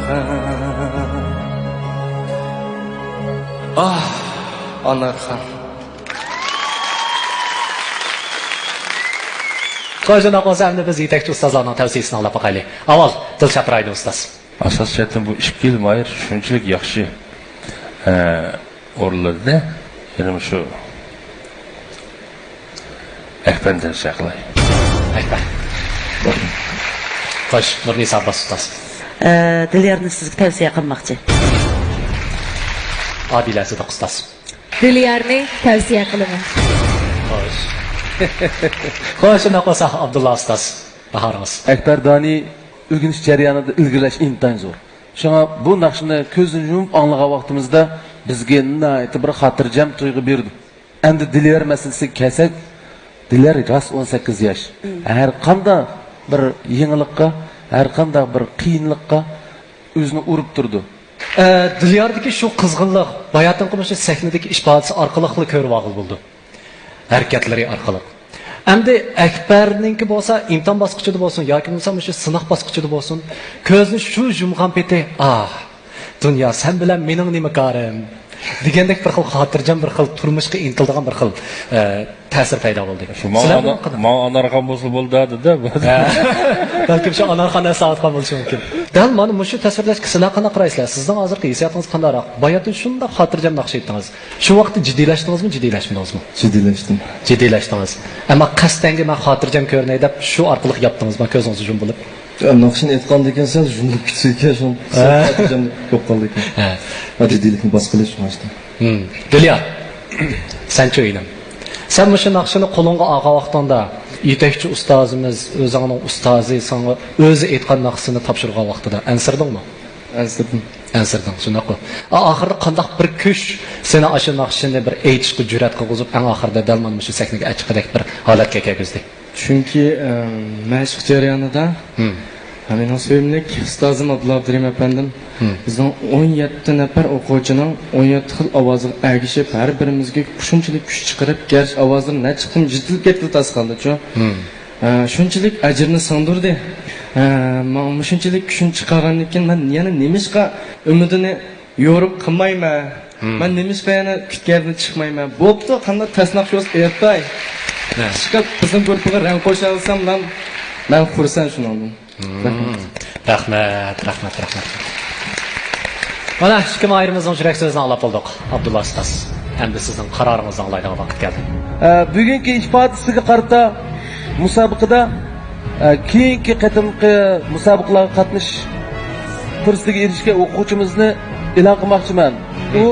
汗。啊，阿那尔汗。 خوش، شۇنداق بولسا ئەمدى بىز يېتەكچى ئۇستازلارنىڭ تەۋسىيىسىنى ئاڭلاپ باقايلى. ئاۋۋال دىلشات رايدىن ئۇستاز. ئاساسىي جەھەتتىن بۇ ئىككى يىل ماھىر شۇنچىلىك ياخشى، ئە، ئورۇنلىدى. يەنە مۇشۇ ئەكبەرنى تەۋسىيە قىلاي. ئەكبەر. خوش، نۇرنىسا ئابباس ئۇستاز. ئە، دىليارنى سىزگە تەۋسىيە قىلماقچى. ئادىلە سىدىق ئۇستاز. دىليارنى تەۋسىيە قىلىمەن. خوش. خوش، شۇنداق بولسا، ئابدۇللا ئۇستاز، باھارىڭىز. ئەكبەر دانى ئۆگىنىش جەريانىدا ئىلگىرىلەش ئىنتايىن زور. شۇڭا بۇ ناخشىنى كۆزنى يۇمۇپ ئاڭلىغان ۋاقتىمىزدا بىزگە ناھايىتى بىر خاتىرجەم تۇيغۇ بېرىدۇ. ئەمدى دىليار مەسىلىسىگە كەلسەك، دىليار راست ئون سەككىز ياش. مم. ھەر قانداق بىر يېڭىلىققا، ھەر قانداق بىر قىيىنلىققا ئۆزىنى ئۇرۇپ تۇرىدۇ. ئە، دىلياردىكى شۇ قىزغىنلىق باياتىنقى مۇشۇ سەھنىدىكى ئىپادىسى ئارقىلىقلا كۆرۈۋالغىلى بولىدۇ. ھەرىكەتلىرى ئارقىلىق. ئەمدى ئەكبەرنىڭكى بولسا ئىمتىھان باسقۇچىدا بولسۇن ياكى بولمىسا مۇشۇ سىناق باسقۇچىدا بولسۇن، كۆزىنى شۇ يۇمغان پېتى، ئاھ، دۇنيا، سەن بىلەن مېنىڭ نېمە كارىم؟ دېگەندەك بىر خىل خاتىرجەم، بىر خىل تۇرمۇشقا ئىنتىلىدىغان بىر خىل، ئە، تەسىر پەيدا بولدى. شۇ ماڭا سىلەر ئانا-، بۇنى قانداق؟ ماڭا ئانارخان بولسا بولدى دېدى. ھە. بەلكىم شۇ ئانارخان ئەسلەۋاتقان بولۇشى مۇمكىن. دەل مانا مۇشۇ تەسۋىرلەشكە سىلەر قانداق قارايسىلەر؟ سىزنىڭ ھازىرقى ھېسسىياتىڭىز قانداقراق؟ باياتىن شۇنداق خاتىرجەم ناخشا ئېيتتىڭىز. شۇ ۋاقىتتا جىددىيلەشتىڭىزمۇ، جىددىيلەشمىدىڭىزمۇ؟ جىددىيلەشتىم. جىددىيلەشتىڭىز. ئەمما قەستەنگە مەن خاتىرجەم كۆرۈنەي دەپ شۇ ئارقىلىق ياپتىڭىزمۇ كۆزىڭىزنى يۇمۇپ بولۇپ؟ يا، ناخشىنى ئېيتقاندىن كېيىن سەل يۇمۇپ كېتىدىكەن، شۇڭا ھە. سەل خاتىرجەم بولۇپ قالدىكەن. ھە. ھە، جىددىيلىكنى باسقىلى شۇڭا ئىشتە. ھىم. دىليار، سەنچۇ ئىنىم؟ سەن مۇشۇ ناخشىنى قولۇڭغا ئالغان ۋاقتىڭدا، يېتەكچى ئۇستازىمىز، ئۆزۈڭنىڭ ئۇستازى ساڭا ئۆزى ئېيتقان ناخشىسىنى تاپشۇرغان ۋاقتىدا ئەنسىرىدىڭمۇ؟ ئەنسىرىدىم. ئەنسىرىدىڭ، شۇنداققۇ؟ ئا-، ئاخىرىدا قانداق بىر كۈچ سېنى ئاشۇ ناخشىنى بىر ئېيتىشقا جۈرئەت قىلغۇزۇپ، ئەڭ ئاخىرىدا دەل مانا مۇشۇ سەھنىگە ئەچىققۇدەك بىر ھالەتكە كەلگۈزدى؟ چۈنكى، ئە، مەشىق جەريانىدا ھىم. مېنىڭ سۆيۈملۈك ئۇستازىم ئابدۇللا ئابدۇرېھىم ئەپەندىم ھىم. بىزنىڭ ئون يەتتە نەپەر ئوقۇغۇچىنىڭ ئون يەتتە خىل ئاۋازىغا ئەگىشىپ، ھەر بىرىمىزگە شۇنچىلىك كۈچ چىقىرىپ، گەرچە ئاۋازلىرى نەچچە قېتىم يىرتىلىپ كەتتى تاسقاندىچۇ. ھىم. ئە، شۇنچىلىك ئەجرىنى سىڭدۈردى. ھە، ماڭا مۇشۇنچىلىك كۈچنى چىقارغاندىن كېيىن مەن يەنە نېمىشقا ئۈمىدىنى يورۇق قىلمايمەن؟ مەن نېمىشقا يەنە كۈتكەندىن چىقمايمەن؟ بوپتۇ، قانداق تەسناق شوس ئېيتاي. ھە. چىقىپ بىزنىڭ گۇرۇپپىغا رەڭ قوشالىسام، مەن، مەن خۇرسەن شۇنىڭدىن. رەھمەت، رەھمەت، رەھمەت. مانا، ئىككى ماھىرىمىزنىڭ يۈرەك سۆزىنى ئاڭلاپ بولدۇق. ئابدۇللا ئۇستاز، ئەمدى سىزنىڭ قارارىڭىزنى ئاڭلايدىغان ۋاقىت كەلدى. ئە، بۈگۈنكى ئىپادىسىگە قارىتا مۇسابىقىدە، ئە، كېيىنكى قېتىمقى مۇسابىقىلارغا قاتنىشىش پۇرسىتىگە ئېرىشكەن ئوقۇغۇچىمىزنى ئېلان قىلماقچىمەن. ئۇ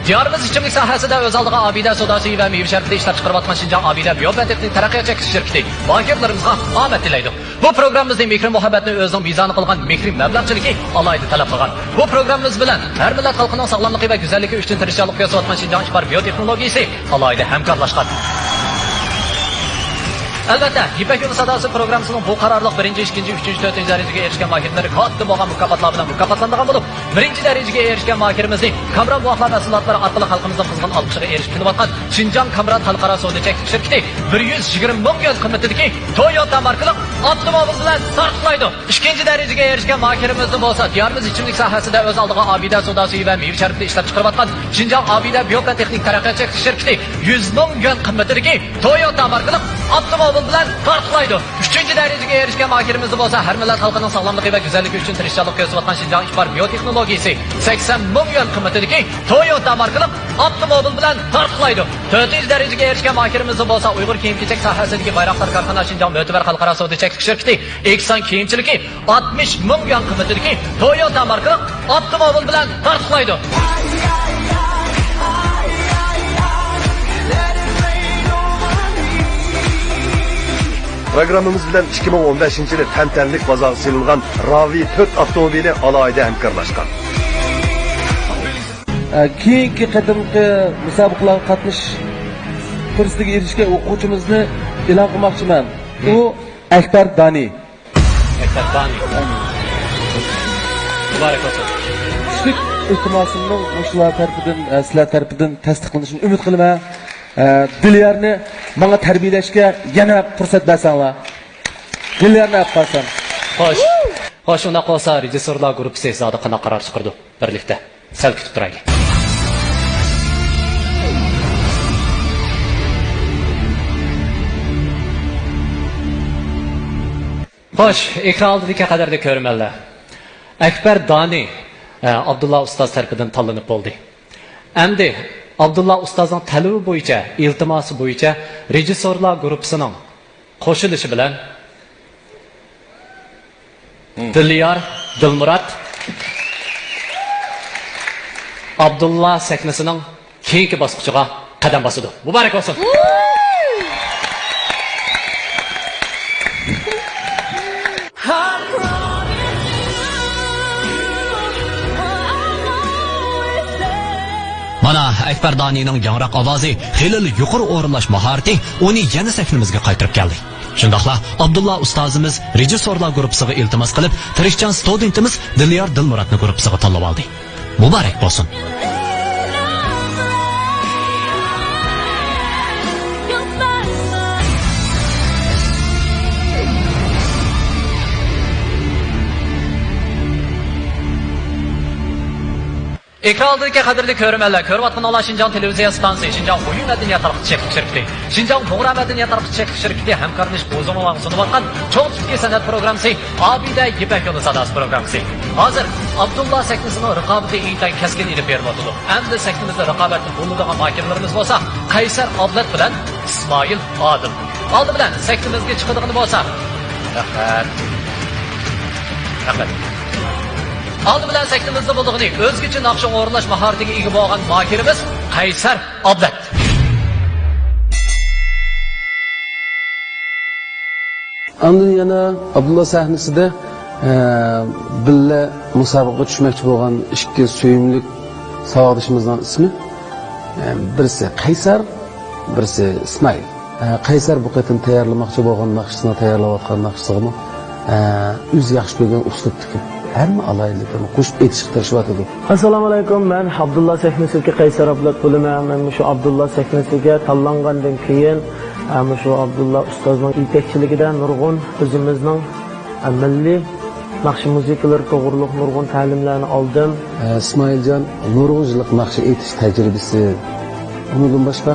دىيارىمىز ئىچىملىك ساھەسىدە ئۆز ئالدىغا ئابىدە سوداسى ۋە مېۋە شەربىتى ئىشلەپ چىقىرىۋاتقان شىنجاڭ ئابىدە بىيوبىيوتېخنىك تەرەققىيات چەكلىك شىركىتى ماھىرلىرىمىزغا ئومەن تىلەيدۇ. بۇ پروگراممىمىزنى مېھرى مۇھەببەتنى ئۆزىنىڭ مىزانى قىلغان مېھرى مەبلەغچىلىكى ئالاھىدە تەلەپ قىلغان. بۇ پروگراممىمىز بىلەن ھەر مىللەت خەلقىنىڭ ساغلاملىقى ۋە گۈزەللىكى ئۈچۈن تىرىشچانلىق كۆرسىتىۋاتقان شىنجاڭ ئىپار بىيوتېخنولوگىيىسى ئالاھىدە ھەمكارلاشقان. ئەلۋەتتە، يىپەك يولى ساداسى پروگراممىسىنىڭ بۇ قارارلىق بىرىنچى، ئىككىنچى، ئۈچىنچى، تۆتىنچى دەرىجىگە ئېرىشكەن ماھىرلىرى كاتتا بولغان مۇكاپاتلار بىلەن مۇكاپاتلىنىدىغان بولۇپ، بىرىنچى دەرىجىگە ئېرىشكەن ماھىرىمىزنى كامران بوۋاقلار مەھسۇلاتلىرى ئارقىلىق خەلقىمىزنىڭ قىزغىن ئالقىشىغا ئېرىشىپ كېلىۋاتقان شىنجاڭ كامران خەلقئارا سودا چەكلىك شىركىتى بىر يۈز يىگىرمە مىڭ يۈەن قىممىتىدىكى تويوتا ماركىلىق ئاپتوموبىل بىلەن تارقىتىلايدۇ. ئىككىنچى دەرىجىگە ئېرىشكەن ماھىرىمىزنى بولسا دىيارىمىز ئىچىملىك ساھەسىدە ئۆز ئالدىغا ئابىدە سوداسى ۋە مېۋە شەربىتى ئىشلەپ چىقىرىۋاتقان شىنجاڭ ئابىدە بىيوبىيوتېخنىك تەرەققىيات چەكلىك شىركىتى يۈز مىڭ يۈەن قىممىتىدىكى تويوتا ماركىلىق ئاپتوموبىل بىلەن تارتقۇلايدۇ. ئۈچىنچى دەرىجىگە ئېرىشكەن ماھىرىمىزنى بولسا ھەر مىللەت خەلقىنىڭ ساغلاملىقى ۋە گۈزەللىكى ئۈچۈن تىرىشچانلىق كۆرسىتىۋاتقان شىنجاڭ ئىپار بىيوتېخنولوگىيىسى سەكسەن مىڭ يۈەن قىممىتىدىكى تويوتا ماركىلىق ئاپتوموبىل بىلەن تارتقۇلايدۇ. تۆتىنچى دەرىجىگە ئېرىشكەن ماھىرىمىزنى بولسا ئۇيغۇر كىيىم-كېچەك ساھەسىدىكى بايراقدار كارخانا شىنجاڭ مۆتىۋەر خەلقئارا سودا چەكلىك شىركىتى ئېھسان كىيىمچىلىكى ئاتمىش مىڭ يۈەن قىممىتىدىكى تويوتا ماركىلىق ئاپتوموبىل بىلەن تارتقۇلايدۇ. پروگراممىمىز بىلەن ئىككى مىڭ ئون بەشىنچى يىلى تەنتەنىلىك بازارغا سېلىنغان راۋى تۆت ئاپتوموبىلى ئالاھىدە ھەمكارلاشقان. ئە، كېيىنكى قېتىمقى مۇسابىقىلەرگە قاتنىشىش پۇرسىتىگە ئېرىشكەن ئوقۇغۇچىمىزنى ئېلان قىلماقچىمەن. ئۇ ئەكبەر دانى. ئەكبەر دانى. مۇبارەك بولسۇن. كۈچلۈك ئىلتىماسىمنىڭ مۇشۇلار تەرىپىدىن، ئە، سىلەر تەرىپىدىن تەستىقلىنىشىنى ئۈمىد قىلىمەن. ئە، دىليارنى ماڭا تەربىيەلەشكە يەنە پۇرسەت بەرسەڭلار. دىليارنى ئەپ قالسام. خوش. خوش، ئۇنداق بولسا رېژىسسورلار گۇرۇپپىسى زادى قانداق قارار چىقىرىدۇ؟ بىرلىكتە سەل كۈتۈپ تۇرايلى. خوش، ئېكران ئالدىدىكى قەدىرلىك كۆرۈرمەنلەر. ئەكبەر دانى، ئە، ئابدۇللا ئۇستاز تەرىپىدىن تاللىنىپ بولدى. ئەمدى ئابدۇللا ئۇستازنىڭ تەلىپى بويىچە، ئىلتىماسى بويىچە رېژىسسورلار گۇرۇپپىسىنىڭ قوشۇلۇشى بىلەن دىليار دىلمۇرات ئابدۇللا سەھنىسىنىڭ كېيىنكى باسقۇچىغا قەدەم باسىدۇ. مۇبارەك بولسۇن! مانا، ئەكبەر دانىنىڭ ياڭراق ئاۋازى، خېلىلا يۇقىرى ئورۇنلاش ماھارىتى ئۇنى يەنە سەھنىمىزگە قايتۇرۇپ كەلدى. شۇنداقلا ئابدۇللا ئۇستازىمىز رېژىسسورلار گۇرۇپپىسىغا ئىلتىماس قىلىپ، تىرىشچان ستۇدېنتىمىز دىليار دىلمۇراتنى گۇرۇپپىسىغا تاللىۋالدى. مۇبارەك بولسۇن! ئېكران ئالدىدىكى قەدىرلىك كۆرۈرمەنلەر، كۆرۈۋاتقىنىڭلار شىنجاڭ تېلېۋىزىيە ئىستانسىسى، شىنجاڭ ئويۇن مەدەنىيەت تارقىتىش چەكلىك شىركىتى، شىنجاڭ بۇغرا مەدەنىيەت تارقىتىش چەكلىك شىركىتى ھەمكارلىشىپ ھۇزۇرۇڭلارغا سۇنۇۋاتقان چوڭ تىپتىكى سەنئەت پروگراممىسى ئابىدە يىپەك يولى ساداسى پروگراممىسى. ھازىر ئابدۇللا سەھنىسىنىڭ رىقابىتى ئىنتايىن كەسكىن ئېلىپ بېرىلىۋاتىدۇ. ئەمدى سەھنىمىزدە رىقابەتتە بولىدىغان ماھىرلىرىمىز بولسا قەيسەر ئابلەت بىلەن ئىسمائىل ئادىل. ئالدى بىلەن سەھنىمىزگە چىقىدىغىنى بولسا، رەھمەت. رەھمەت. ئالدى بىلەن سەھنىمىزدە بولىدىغىنى ئۆزگىچە ناخشا ئورۇنلاش ماھارىتىگە ئىگە بولغان ماھىرىمىز قەيسەر ئابلەت. ئاندىن يەنە ئابدۇللا سەھنىسىدە، ئە، بىللە مۇسابىقىگە چۈشمەكچى بولغان ئىككى سۆيۈملۈك ساۋاقدىشىمىزنىڭ ئىسمى، ئە، بىرسى قەيسەر، بىرسى ئىسمائىل. ئە، قەيسەر بۇ قېتىم تەييارلىماقچى بولغان ناخشىسىنى، تەييارلاۋاتقان ناخشىسىغىمۇ، ئە، ئۆزى ياخشى كۆرگەن ئۇسلۇبتىكى ھەممە ئالاھىدىلىكلىرىنى قوشۇپ ئېيتىشقا تىرىشىۋاتىدۇ. ئەسسالامۇئەلەيكۇم، مەن ئابدۇللا سەھنىسىدىكى قەيسەر ئابلەت بولىمەن. مەن مۇشۇ ئابدۇللا سەھنىسىگە تاللانغاندىن كېيىن، ئە، مۇشۇ ئابدۇللا ئۇستازنىڭ يېتەكچىلىكىدە نۇرغۇن ئۆزىمىزنىڭ، ئە، مىللىي ناخشا مۇزىكىلىرى توغرۇلۇق نۇرغۇن تەلىملەرنى ئالدىم. ئە، ئىسمائىلجان نۇرغۇن يىللىق ناخشا ئېيتىش تەجرىبىسى، ئۇنىڭدىن باشقا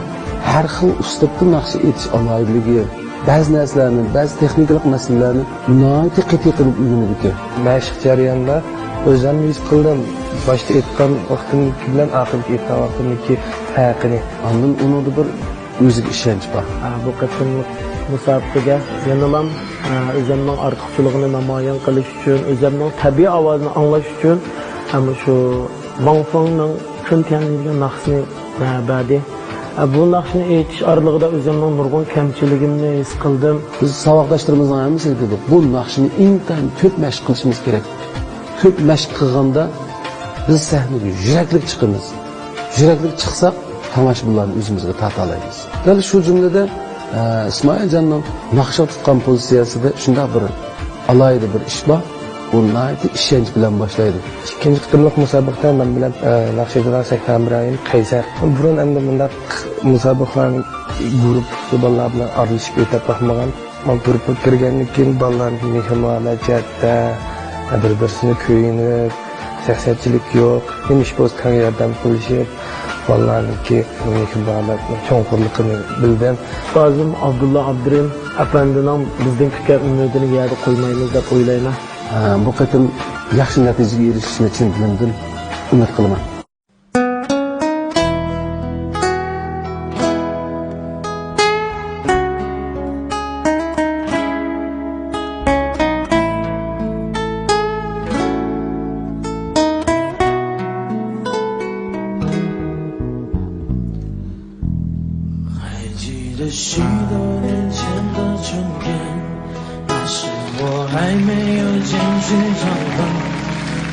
ھەر خىل ئۇسلۇبتا ناخشا ئېيتىش ئالاھىدىلىكى، بەزى نەرسىلەرنى، بەزى تېخنىكىلىق مەسىلىلەرنى ناھايىتى قېتىي قىلىپ ئۆگىنىدىكەن. مەشىق جەريانىدا ئۆزۈممۇ ھېس قىلدىم، باشتا ئېيتقان ۋاقتىمدىكى بىلەن ئاخىرقى ئېيتقان ۋاقتىمدىكى پەرقىنى. ئاندىن ئۇنىڭدا بىر ئۆزىگە ئىشەنچ بار. ھە، بۇ قېتىملىق مۇسابىقىگە يەنىلا، ھە، ئۆزۈمنىڭ ئارتۇقچىلىقىنى نامايان قىلىش ئۈچۈن، ئۆزۈمنىڭ تەبىئىي ئاۋازىنى ئاڭلاش ئۈچۈن، ھە، مۇشۇ ۋاڭ فېڭنىڭ كۈن تيەن دېگەن ناخشىسىنى، ھە، بەردى. ھە، بۇ ناخشىنى ئېيتىش ئارىلىقىدا ئۆزۈمنىڭ نۇرغۇن كەمچىلىكىمنى ھېس قىلدىم. بىز ساۋاقداشلىرىمىزنىڭ ھەممىسىگە دېدۇق، بۇ ناخشىنى ئىنتايىن كۆپ مەشىق قىلىشىمىز كېرەك. كۆپ مەشىق قىلغاندا بىز سەھنىگە يۈرەكلىك چىقىمىز. يۈرەكلىك چىقساق، تاماشىبىنلارنى ئۆزىمىزگە تارتالايمىز. دەل شۇ جۈملىدە، ئە، ئىسمائىلجاننىڭ ناخشا تۇتقان پوزىتسىيەسىدە شۇنداق بىر ئالاھىدە بىر ئىش بار. ئۇ ناھايىتى ئىشەنچ بىلەن باشلايدۇ. ئىككىنچى قېتىملىق مۇسابىقىدە مەن بىلەن، ئە، ناخشىچىلار سەھنە ھەمراھىم قەيسەر. بۇرۇن ئەمدى مۇنداق مۇسابىقىلەرنى گۇرۇپپا بالىلار بىلەن ئارىلىشىپ ئۆتەپ باقمىغان. مانا گۇرۇپپىغا كىرگەندىن كېيىن بالىلارنىڭ مېھرىبانلىق جەھەتتە بىر-بىرسىنى كۆيۈنۈپ، شەخسىيەتچىلىك يوق، نېمە ئىش بولسا تەڭ ياردەم قىلىشىپ، بالىلارنىڭكى مېھرىبانلىقنىڭ چوڭقۇرلۇقىنى بىلدىم. ئۇستازىم ئابدۇللا ئابدۇرېھىم ئەپەندىنىڭ بىزدىن كۈتكەن ئۈمىدىنى يەردە قويمايمىز دەپ ئويلايمەن. ھە، بۇ قېتىم ياخشى نەتىجىگە ئېرىشىشىنى چىن دىلىمدىن ئۈمىد قىلىمەن. 还记得许多年前的春天，那时我还没有进去上班，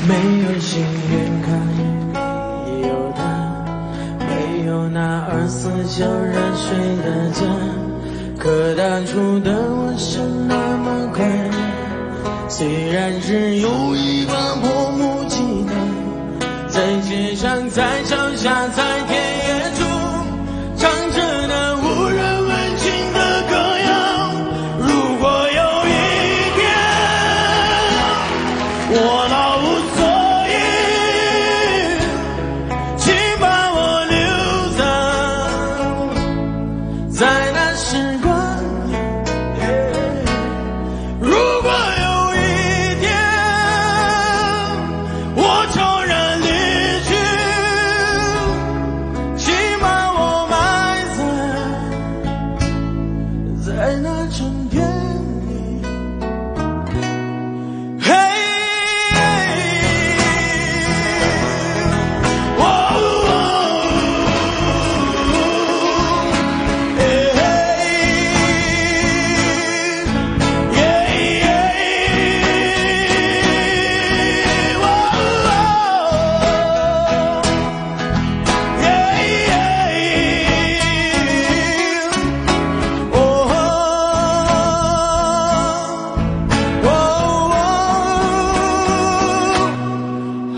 没有幸运卡，也没有他，没有那二十四小时热水的家。可当初的我是那么快乐，虽然只有一把破木吉他。 在街上，在桥下，在田野中，唱着那无人问津的歌谣。如果有一天我老无所依，请把我留在，在那时光里。 如果有一天我悄然离去，请把我埋葬在那春天里。嘿，哦，哦，嘿，嘿。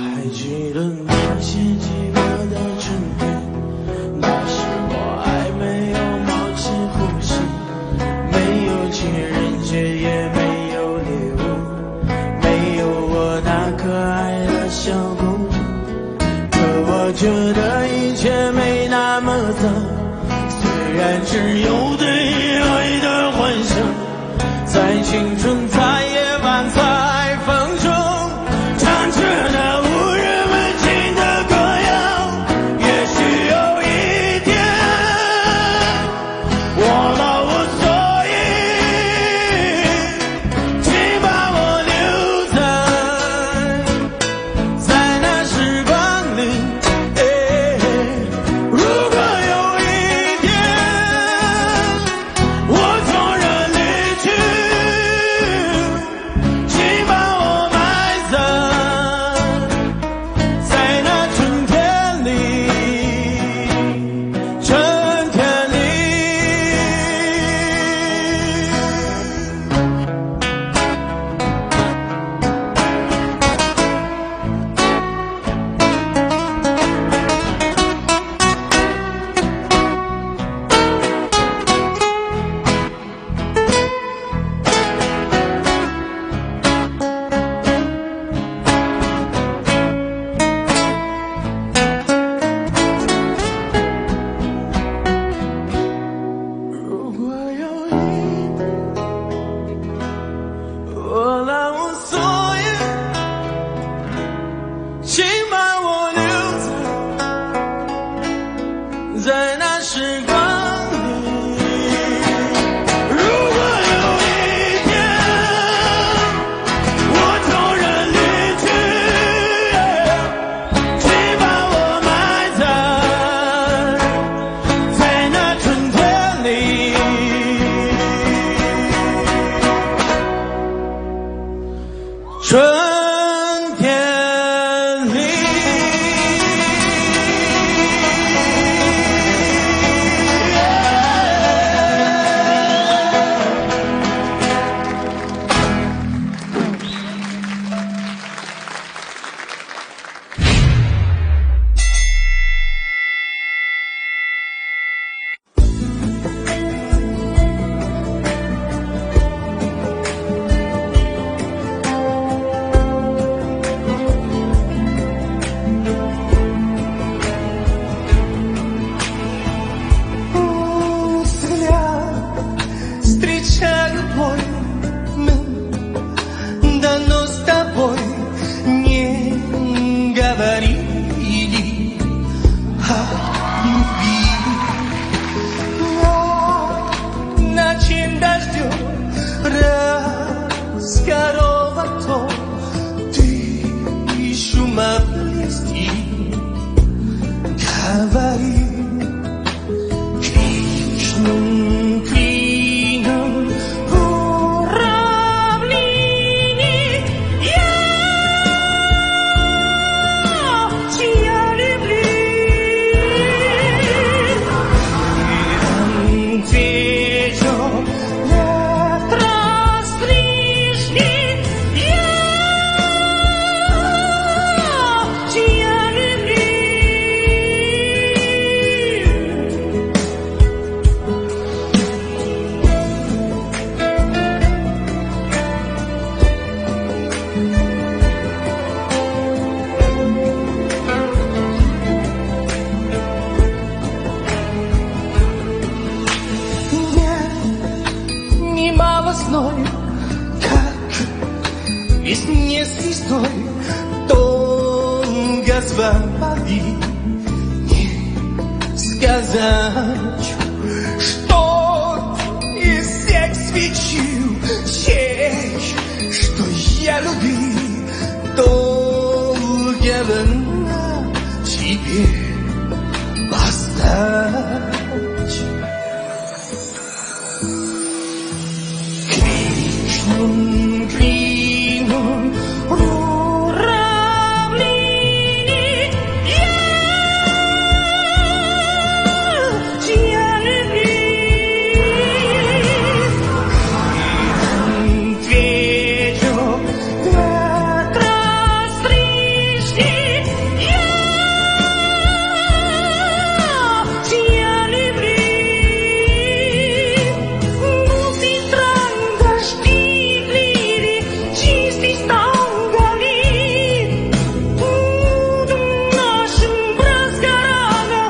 还记得那些寂寞的春天，那时我还没有冒起呼吸，没有情人节，也没有礼物，没有我那可爱的小公主。可我觉得一切没那么糟，虽然只有对爱的幻想。 在青春，在野蛮，在风中，唱着那无人问津的歌谣。也许有一天，我老无所依，请把我留在，在那时光里。如果有一天， 我突然离去， Поблизости говори, кличным клином уравнение. Я тебя люблю. Цветёт Немалостной, как песне святой, долго звали. Не сказать, что из всех свечей есть, что я любил, только она тебе осталась. Крикнул, крикнул, ура мне! Я тебя люблю. Цветёт ветра стрижки. Я тебя люблю. Пусть и стран дождливый, чистый стал горит. Будем нашим прозгорана.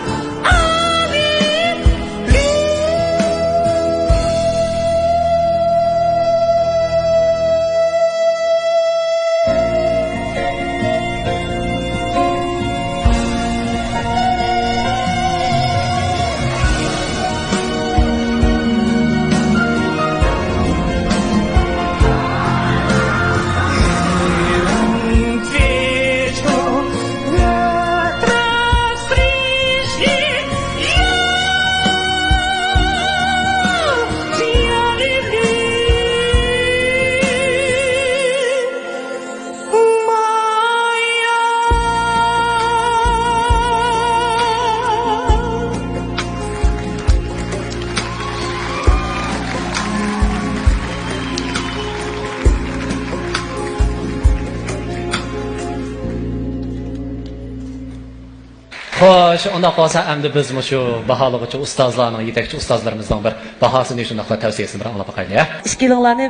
خوش، ئۇنداق بولسا ئەمدى بىز مۇشۇ باھالىغۇچى ئۇستازلارنىڭ، يېتەكچى ئۇستازلىرىمىزنىڭ بىر باھاسىنى، شۇنداقلا تەۋسىيەسىنى بىر ئاڭلاپ باقايلى، ھە؟ ئىككىلىڭلارنى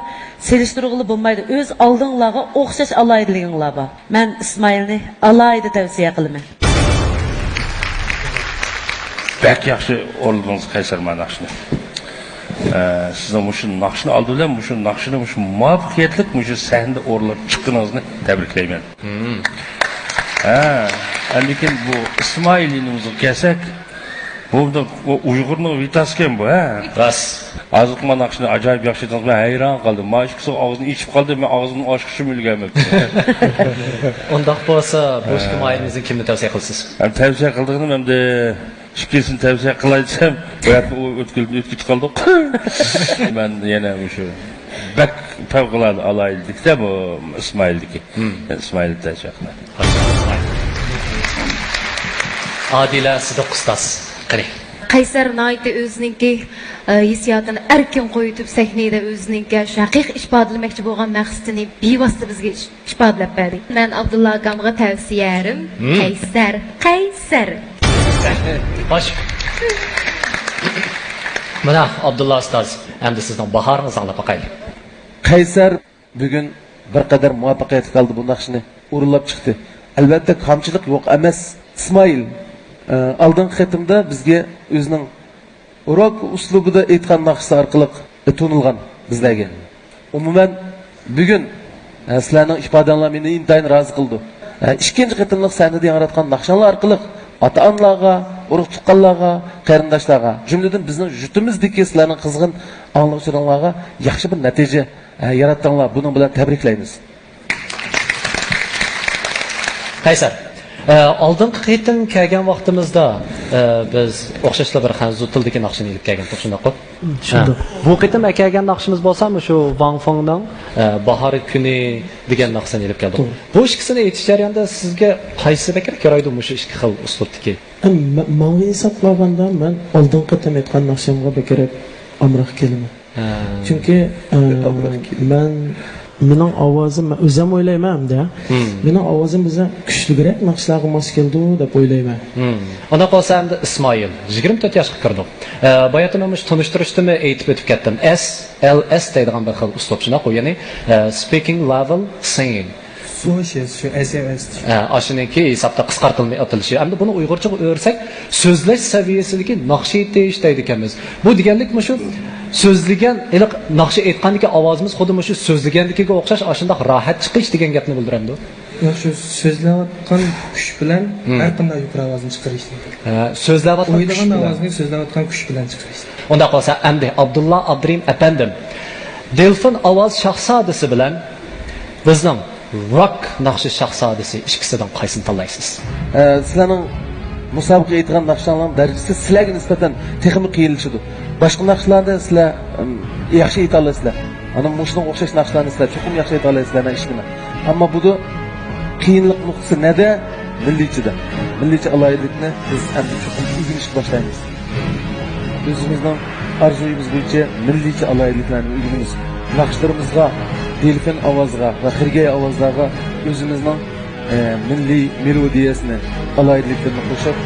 سېلىشتۇرغىلى بولمايدۇ. ئۆز ئالدىڭلارغا ئوخشاش ئالاھىدىلىكىڭلار بار. مەن ئىسمائىلنى ئالاھىدە تەۋسىيە قىلىمەن. بەك ياخشى ئورۇنلىدىڭىز قەيسەر، مانا ناخشىنى. ئە، سىزنىڭ مۇشۇ ناخشىنى ئالدى بىلەن مۇشۇ ناخشىنى مۇشۇ مۇۋەپپەقىيەتلىك مۇشۇ سەھنىدە ئورۇنلاپ چىققىنىڭىزنى تەبرىكلەيمەن. ھە، ئەندىكىن بۇ ئىسمائىل ئىنىمىزغا كەلسەك، بۇ، بۇ ئۇيغۇرنىڭ ۋىتاسكەن بۇ، ھە؟ راست. ھازىرقى مانا ناخشىنى ئاجايىپ ياخشى ئېيتىڭىز، مەن ھەيران قالدىم. مانا ئىككىسى ئاغزىنى ئېچىپ قالدى، مەن ئاغزىمنى ئاچقۇچىمۇ ئۈلگۈرمەپتىمەن. ئۇنداق بولسا، بۇ ئىككى مۇئەللىمىمىزدىن كىمنى تەۋسىيە قىلىسىز؟ ھەم تەۋسىيە قىلىدىغىنىم ئەمدى ئىككىسىنى تەۋسىيە قىلاي دېسەم، بۇ يەردە ئۆتكۈلۈپ ئۆتكۈچە قالدۇق. مەن يەنە مۇشۇ بەك پەۋقۇلئاددە ئالاھىدىلىكتە بۇ ئىسمائىلدىكى. ئىسمائىلنى تەۋسىيە قىلاي. ئادىلە سىدىق ئۇستاز، قېنى. قەيسەر ناھايىتى ئۆزىنىڭكى، ئە، ھېسسىياتىنى ئەركىن قويۇۋېتىپ، سەھنىدە ئۆزىنىڭكى شۇ ھەقىقىي ئىپادىلىمەكچى بولغان مەقسىتىنى بىۋاسىتە بىزگە ئىش-، ئىپادىلەپ بەردى. مەن ئابدۇللا ئاكامغا تەۋسىيەم، قەيسەر، قەيسەر. خوش. مانا، ئابدۇللا ئۇستاز، ئەمدى سىزنىڭ باھارىڭىزنى ئاڭلاپ باقايلى. قەيسەر بۈگۈن بىر قەدەر مۇۋەپپەقىيەتلىك ھالدا بۇ ناخشىنى ئورۇنلاپ چىقتى. ئەلۋەتتە، كامچىلىق يوق ئەمەس. ئىسمائىل، ئە، ئالدىنقى قېتىمدا بىزگە ئۆزىنىڭ روك ئۇسلۇبىدا ئېيتقان ناخشىسى ئارقىلىق تونۇلغان بىزلەرگە. ئومۇمەن، بۈگۈن، ئە، سىلەرنىڭ ئىپادەڭلار مېنى ئىنتايىن رازى قىلدى. ئە، ئىككىنچى قېتىملىق سەھنىدە ياڭراتقان ناخشاڭلار ئارقىلىق ئاتا-ئانىلارغا، ئۇرۇق-تۇغقانلارغا، قېرىنداشلارغا، جۈملىدىن بىزنىڭ يۇرتىمىزدىكى سىلەرنىڭ قىزغىن ئاڭلىغۇچىلىرىڭلارغا ياخشى بىر نەتىجە ھە، ياراتتىڭلار. بۇنىڭ بىلەن تەبرىكلەيمىز. قەيسەر، ئە، ئالدىنقى قېتىم كەلگەن ۋاقتىمىزدا، ئە، بىز ئوخشاشلا بىر خەنزۇ تىلىدىكى ناخشىنى ئېلىپ كەلگەنتۇق، شۇنداققۇ؟ شۇنداق. ھە. بۇ قېتىم ئەكەلگەن ناخشىمىز بولسا مۇشۇ ۋاڭ فېڭنىڭ، ئە، باھار كۈنى دېگەن ناخشىسىنى ئېلىپ كەلدۇق. توغرا. بۇ ئىككىسىنى ئېيتىش جەريانىدا سىزگە قايسى بەكرەك يارايدۇ مۇشۇ ئىككى خىل ئۇسلۇبتىكى؟ مە-، ماڭا ھېسابلىغاندا مەن ئالدىنقى قېتىم ئېيتقان ناخشامغا بەكرەك ئامراق كېلىمەن. ھە. چۈنكى، ئە، ئامراق كېلىمەن. مەن، مېنىڭ ئاۋازىم، مەن ئۆزۈم ئويلايمەن ھەمدە، مم، مېنىڭ ئاۋازىم بىزدە كۈچلۈكرەك ناخشىلارغا ماس كېلىدۇ دەپ ئويلايمەن. مم. ئۇنداق بولسا ئەمدى ئىسمائىل، يىگىرمە تۆت ياشقا كىردۇق. ئە، باياتىن مۇشۇ تونۇشتۇرۇشتىمۇ ئېيتىپ ئۆتۈپ كەتتىم. ئەس، ئەل ئەس دەيدىغان بىر خىل ئۇسلۇب شۇنداققۇ، يەنى، ئە، speaking level singing. شۇ، شۇ، شۇ، ئەس ئەل ئەس. ئە، ئاشۇنىڭكى ھېسابتا قىسقارتىلماي ئاتىلىشى. ئەمدى بۇنى ئۇيغۇرچىغا ئۆرسەك، سۆزلەش سەۋىيەسىدىكى ناخشا ئېيتىش دەيدىكەنمىز. بۇ دېگەنلىك مۇشۇ سۆزلىگەن، ھېلىقى ناخشا ئېيتقاندىكى ئاۋازىمىز خۇددى مۇشۇ سۆزلىگەندىكىگە ئوخشاش ئاشۇنداق راھەت چىقىش دېگەن گەپنى بىلدۈرەمدۇ؟ ياق، شۇ سۆزلەۋاتقان كۈچ بىلەن، مم، ھەر قانداق يۇقىرى ئاۋازنى چىقىرىش. ھە، سۆزلەۋاتقان كۈچ ئويلىغان بىلەن. ئاۋازنى سۆزلەۋاتقان كۈچ بىلەن چىقىرىش. ئۇنداق بولسا ئەمدى ئابدۇللا ئابدۇرېھىم ئەپەندىم، دېلفىن ئاۋاز شاھزادىسى بىلەن بىزنىڭ روك ناخشا شاھزادىسى ئىككىسىدىن قايسىنى تاللايسىز؟ ئە، سىلەرنىڭ مۇسابىقىگە ئېيتقان ناخشاڭلارنىڭ دەرىجىسى سىلەرگە نىسبەتەن تېخىمۇ قىيىنلىشىدۇ. باشقا ناخشىلارنى سىلەر، ئىم، ياخشى ئېيتالايسىلەر. ئانا مۇشۇنىڭغا ئوخشاش ناخشىلارنى سىلەر چوقۇم ياخشى ئېيتالايسىلەر، مەن ئىشىنىمەن. ئەمما بۇدا قىيىنلىق نۇقتىسى نەدە؟ مىللىيچىدە. مىللىيچە ئالاھىدىلىكنى بىز ئەمدى چوقۇم ئۆگىنىشكە باشلايمىز. ئۆزىمىزنىڭ ئارزۇيىمىز بويىچە مىللىيچە ئالاھىدىلىكلەرنى ئۆگىنىمىز. ناخشىلىرىمىزغا، دېلفىن ئاۋازىغا ۋە خىرگەي ئاۋازلارغا ئۆزىمىزنىڭ، ئە، مىللىي مېلودىيەسىنى، ئالاھىدىلىكلىرىنى قوشۇپ،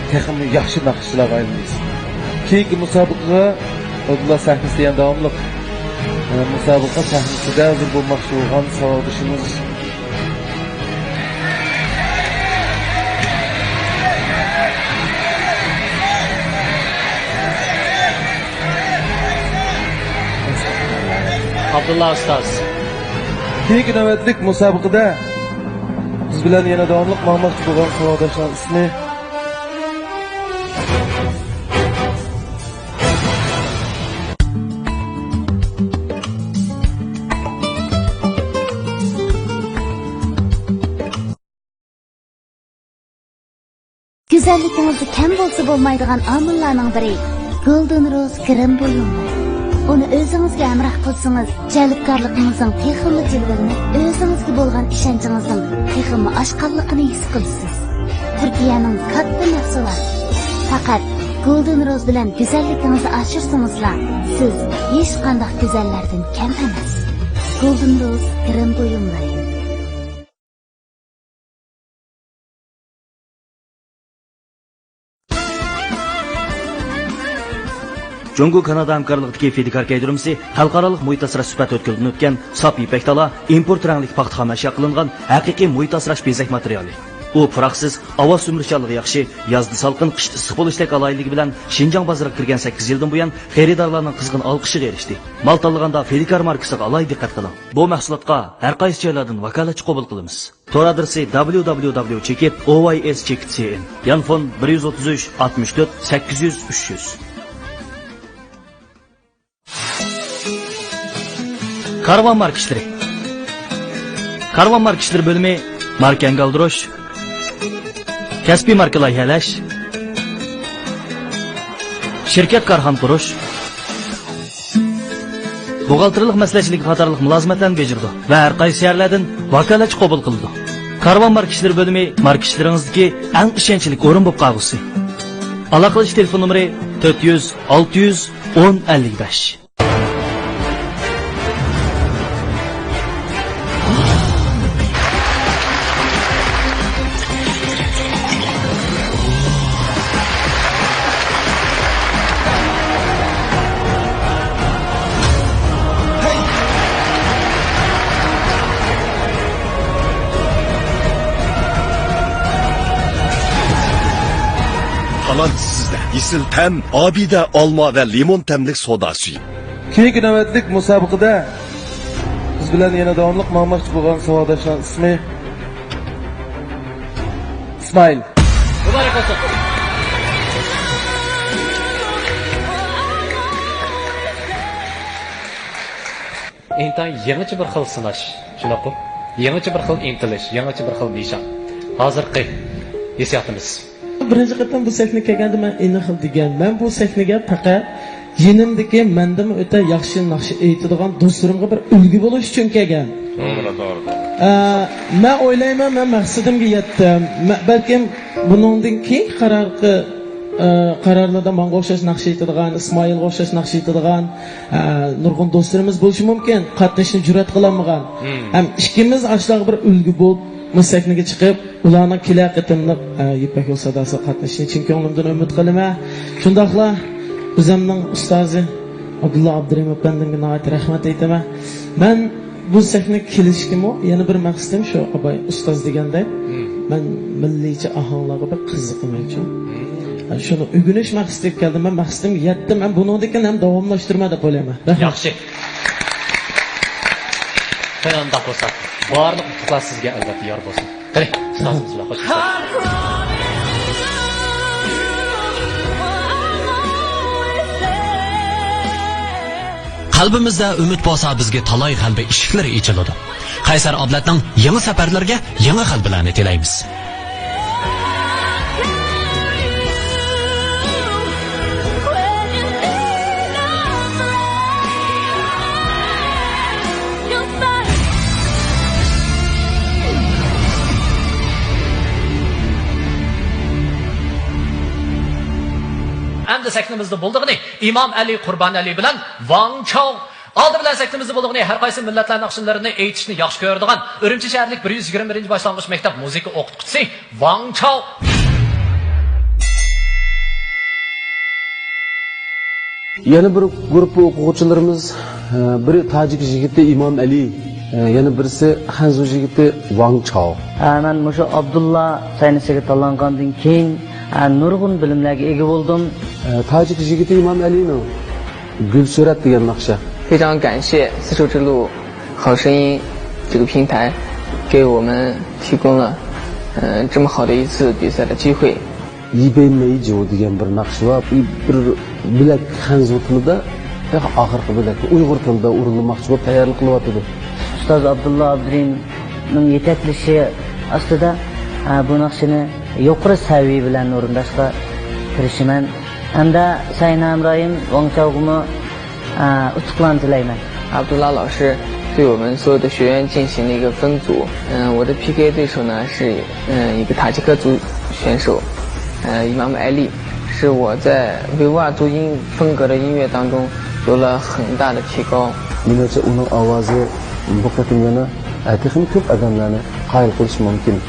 تېخىمۇ ياخشى ناخشىچىلارغا ئايلىنىمىز. كېيىنكى مۇسابىقىگە ئابدۇللا سەھنىسىدە يەنە داۋاملىق، ئە، مۇسابىقە سەھنىسىدە ھۇزۇر بولماقچى بولغان ساۋاقدىشىمىز ئابدۇللا ئۇستاز. كېيىنكى نۆۋەتلىك مۇسابىقىدە بىز بىلەن يەنە داۋاملىق ماڭماقچى بولغان ساۋاقداشلارنىڭ ئىسمى. گۈزەللىكىڭىزدە كەم بولسا بولمايدىغان ئامىللارنىڭ بىرى، گولدېن روز گىرىم بۇيۇملىرى. ئۇنى ئۆزىڭىزگە ھەمراھ قىلسىڭىز، جەلپكارلىقىڭىزنىڭ تېخىمۇ جىلۋىلىنىپ، ئۆزىڭىزگە بولغان ئىشەنچىڭىزنىڭ تېخىمۇ ئاشقانلىقىنى ھېس قىلىسىز. تۈركىيەنىڭ كاتتا مەھسۇلاتى. پەقەت گولدېن روز بىلەن گۈزەللىكىڭىزنى ئاشۇرسىڭىزلا، سىز ھېچقانداق گۈزەللەردىن كەم ئەمەس. گولدېن روز گىرىم بۇيۇملىرى. جۇڭگو كانادا ھەمكارلىقىدىكى فىدىكار كەيدۈرمىسى خەلقئارالىق مۇھىت ئاسراش سۈپەت ئۆتكىلىدىن ئۆتكەن ساپ يىپەك تالا ئىمپورت رەڭلىك پاختا خامەشيا قىلىنغان ھەقىقىي مۇھىت ئاسراش بېزەك ماتېرىيالى. ئۇ پۇراقسىز، ئاۋاز سۈمۈرۈشچانلىقى ياخشى، يازدا سالقىن، قىشتا ئىسسىق بولۇشتەك ئالاھىدىلىكى بىلەن شىنجاڭ بازىرىغا كىرگەن سەككىز يىلدىن بۇيان خېرىدارلارنىڭ قىزغىن ئالقىشىغا ئېرىشتى. مال تاللىغاندا فىدىكار ماركىسىغا ئالاھىدە دىققەت قىلىڭ. بۇ مەھسۇلاتقا ھەر قايسى جايلاردىن ۋاكالەتچى قوبۇل قىلىمىز. تور ئادرېسى: دابليۇ دابليۇ دابليۇ چېكىت ئو ۋاي ئېس چېكىت سى ئېن، يانفون: بىر يۈز ئوتتۇز ئۈچ، ئاتمىش تۆت، سەككىز يۈز، ئۈچ يۈز. كارۋان ماركا ئىشلىرى. كارۋان ماركا ئىشلىرى بۆلۈمى ماركا ئەنگە ئالدۇرۇش، كەسپىي ماركا لايىھەلەش، شىركەت كارخانا قۇرۇش، بوغالتىرلىق مەسلىھەتچىلىكى قاتارلىق مۇلازىمەتلەرنى بېجىرىدۇ ۋە ھەر قايسى شەھەرلەردىن ۋاكالەتچى قوبۇل قىلىدۇ. كارۋان ماركا ئىشلىرى بۆلۈمى ماركا ئىشلىرىڭىزدىكى ئەڭ ئىشەنچلىك ئورۇن بولۇپ قالغۇسى. ئالاقىلىشىش تېلېفون نومۇرى: تۆت يۈز، ئالتە يۈز، ئون، ئەللىك بەش. تالانت سىزدە. ئېسىل تەم، ئابىدە ئالما ۋە لىمون تەملىك سودا سۈيى. كېيىنكى نۆۋەتلىك مۇسابىقىدە بىز بىلەن يەنە داۋاملىق ماڭماقچى بولغان ساۋاقداشلار ئىسمى ئىسمائىل. مۇبارەك بولسۇن. ئىنتايىن يېڭىچە بىر خىل سىناش، شۇنداققۇ؟ يېڭىچە بىر خىل ئىنتىلىش، يېڭىچە بىر خىل نىشان. ھازىرقى ھېسسىياتىمىز. بىرىنچى قېتىم بۇ سەھنىگە كەلگەندە مەن ئېنىق دېگەن، مەن بۇ سەھنىگە پەقەت يېنىمدىكى مەندىنمۇ ئۆتە ياخشى ناخشا ئېيتىدىغان دوستلىرىمغا بىر ئۈلگە بولۇش ئۈچۈن كەلگەن. توغرا، توغرا، توغرا. ئە، مەن ئويلايمەن، مەن مەقسىتىمگە يەتتىم. مە-، بەلكىم بۇنىڭدىن كېيىنكى قارارقى، ئە، قارارلاردا ماڭا ئوخشاش ناخشا ئېيتىدىغان، ئىسمائىلغا ئوخشاش ناخشا ئېيتىدىغان، ئە، نۇرغۇن دوستلىرىمىز بولۇشى مۇمكىن، قاتنىشىشنى جۈرئەت قىلالمىغان. ھەم ئىككىمىز ئاشۇلارغا بىر ئۈلگە بولۇپ، مۇشۇ سەھنىگە چىقىپ، ئۇلارنىڭ كېلەر قېتىملىق، ئە، يىپەك يول ساداسىغا قاتنىشىشىنى چىن كۆڭلۈمدىن ئۈمىد قىلىمەن. شۇنداقلا ئۆزۈمنىڭ ئۇستازى ئابدۇللا ئابدۇرېھىم ئەپەندىمگە ناھايىتى رەھمەت ئېيتىمەن. مەن بۇ سەھنىگە كېلىشكىمۇ يەنە بىر مەقسىتىم شۇ، ئاباي ئۇستاز دېگەندەك، مەن مىللىيچە ئاھاڭلارغا بەك قىزىقىمەن شۇ. ھە، شۇنى ئۆگىنىش مەقسىتىگە كەلدىم. مەن مەقسىتىمگە يەتتىم، مەن بۇنىڭدىن كېيىن ھەم داۋاملاشتۇرىمەن دەپ ئويلايمەن. رەھمەت. ياخشى. قېنى ئۇنداق بولسا، بارلىق ئۇتۇقلار سىزگە ئەلۋەتتە يار بولسۇن. قېنى، ئۇستازىمىز بىلەن خوشلىشايلى. قەلبىمىزدە ئۈمىد بولسا، بىزگە تالاي غەلىبە ئىشىكلىرى ئېچىلىدۇ. قەيسەر ئابلەتنىڭ يېڭى سەپەرلىرىگە يېڭى غەلىبىلەرنى تىلەيمىز. ئەمدى سەھنىمىزدە بولىدىغىنى ئىمام ئەلى قۇربان ئەلى بىلەن ۋاڭ چاۋ. ئالدى بىلەن سەھنىمىزدە بولىدىغىنى ھەر قايسى مىللەتلەر ناخشىلىرىنى ئېيتىشنى ياخشى كۆرىدىغان ئۈرۈمچى شەھەرلىك بىر يۈز يىگىرمە بىرىنچى باشلانغۇچ مەكتەپ مۇزىكا ئوقۇتقۇچىسى ۋاڭ چاۋ. يەنە بىر گۇرۇپپا ئوقۇغۇچىلىرىمىز، ئە، بىرى تاجىك يىگىتى ئىمام ئەلى، ئە، يەنە بىرسى خەنزۇ يىگىتى ۋاڭ چاۋ. ئە، مەن مۇشۇ ئابدۇللا سەھنىسىگە تاللانغاندىن كېيىن، ئە، نۇرغۇن بىلىملەرگە ئىگە بولدۇم. ئە، تاجىك يىگىتى ئىمام ئەلىنىڭ گۈلسۈرەت دېگەن ناخشا. 非常感谢丝绸之路好声音这个平台，给我们提供了，呃，这么好的一次比赛的机会。 يىبەي مەيجۇ دېگەن بىر ناخشا بار. بىر بۆلەك خەنزۇ تىلىدا، تېخى ئاخىرقى بۆلەكنى ئۇيغۇر تىلىدا ئورۇنلىماقچى بولۇپ تەييارلىق قىلىۋاتىدۇ. ئۇستاز ئابدۇللا ئابدۇرېھىمنىڭ يېتەكلىشى ئاستىدا، ئە، بۇ ناخشىنى يۇقىرى سەۋىيە بىلەن ئورۇنداشقا تىرىشىمەن. ھەمدە سەھنە ھەمراھىم ۋاڭ چاۋغىمۇ، ئە، ئۇتۇقلارنى تىلەيمەن. 阿卜杜拉老师对我们所有的学员进行了一个分组。嗯，我的 P K 对手呢是，嗯，一个塔吉克族选手，呃，Imam Ali，是我在 Viva 族音风格的音乐当中有了很大的提高。 مېنىڭچە ئۇنىڭ ئاۋازى بۇ قېتىم يەنە، ئە، تېخىمۇ كۆپ ئادەملەرنى قايىل قىلىشى مۇمكىن.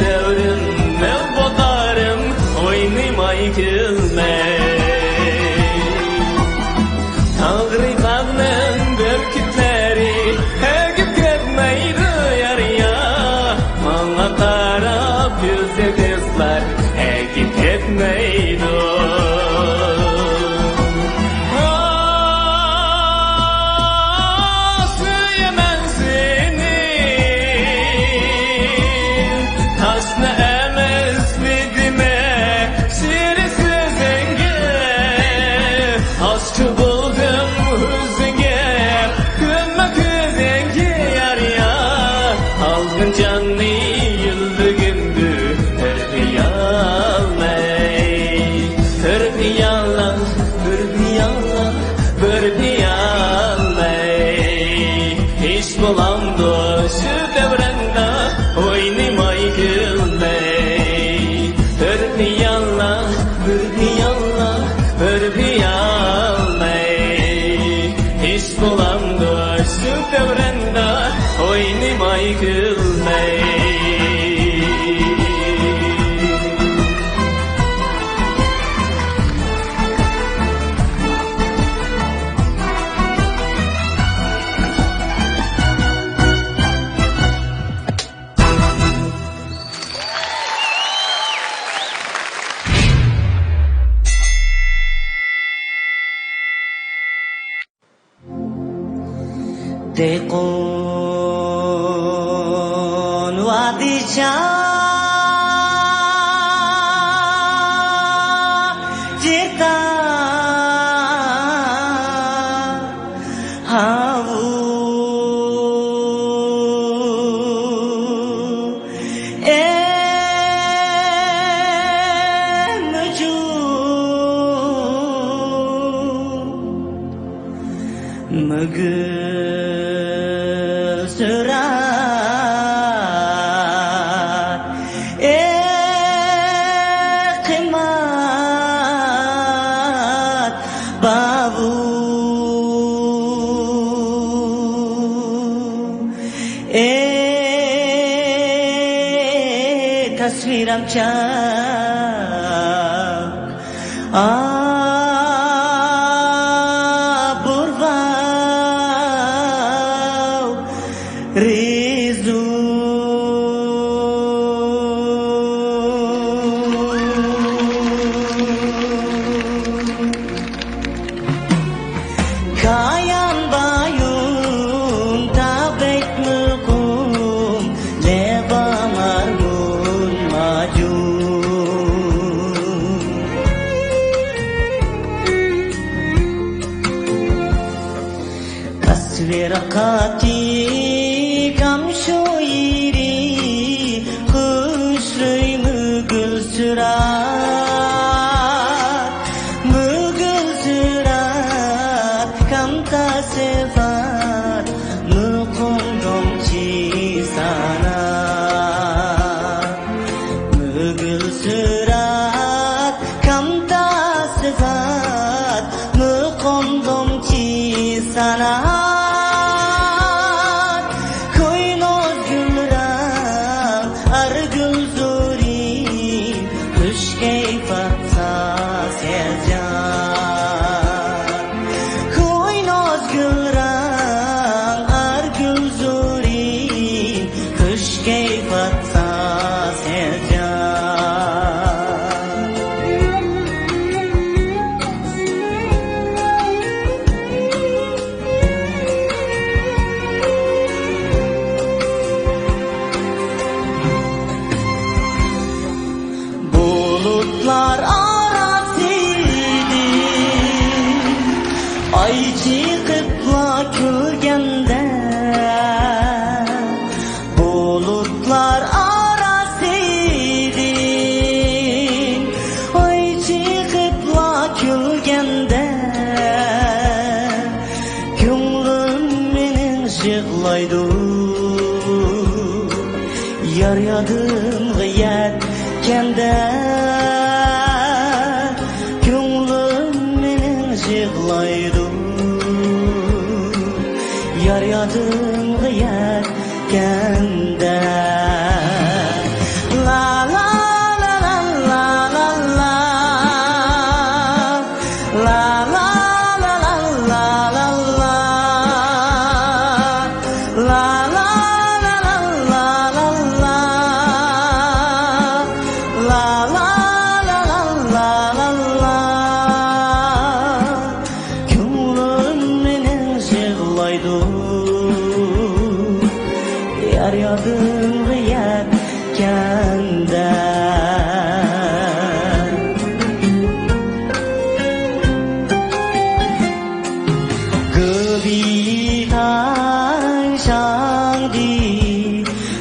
دەۋرىم، مەن بوتارىم، ئوينىماي كۈلمەي. تاغرى تاغنىڭ بۈركۈتلىرى ئەگىپ كەتمەيدۇ يار-يا. ماڭا قاراپ كۈلسە قىزلار ئەگىپ كەتمەيدۇ. سۆيىمەن سېنى، تاشنا ئەمەس نېمە، شېرىن سۆزۈڭگە. ئاشىق بولدۇم ئۆزۈڭگە، كۆرمە كۆزۈڭگە يار-يا. ئالغىن جاننى يۈرىكىمدە بىر خىيالمەي، بىر خىياللا، بىر خىياللا، بىر خىيالمەي. ھېس بولامدۇ شۇ دەۋرەڭدە ئوينىماي كۈلمەي؟ بىر خىياللا، بىر خىياللا، بىر خىيالمەي. ھېس بولامدۇ شۇ دەۋرەڭدە ئوينىماي كۈلمەي؟ دېقۇن ۋادى چاجىدا ھاۋۇ ئېمىجۇ. مۆگۈل سۈرەت ئېقىمات باۋۇ. ئى تەسۋىرەم چاق. ئابۇرۋاۋ رىزۇ. كايان بايۇم تابەك مۇقۇم لەبامار مۇنماجۇم. تەسۋىر قاتى كامشۇيىرى خۇشرۇي مۆگۈل سۈرەت، مۆگۈل سۈرەت كامتا سىفەت مۇقۇم دومچى سانا. مۆگۈل سۈرەت كامتا سىفەت مۇقۇم دومچى سانا. كوينوز گۈلرەڭ ئارگۈل زورى خۇش كەيپات ساسەجان. كوينوز گۈلرەڭ ئارگۈل زورى خۇش كەيپات ساسەجان. بۇلۇتلار ئاراسىدىن ئاي چىقىپلا كۈلگەندە، بۇلۇتلار ئاراسىدىن ئاي چىقىپلا كۈلگەندە، كۆڭلۈم مېنىڭ يىغلايدۇ. يار يادىمغا يەتكەندە، كۆڭلۈم مېنىڭ يىغلايدۇ. يار يادىمغا يەتكەندە، لا لا لا لا لا لا لا. لا لا لا لا لا لا لا. كۆڭلۈم مېنىڭ يىغلايدۇ، يار يادىمغا يەتكەندە. 隔壁台上的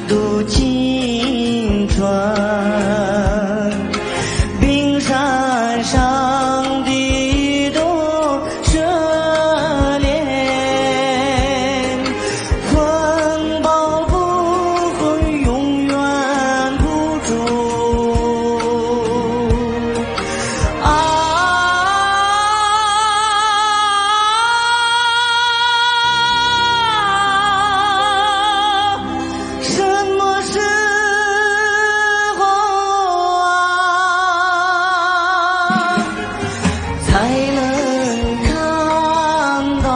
杜金川，冰山上的多雪莲，风暴不会永远不住。啊，什么时候啊，才能看到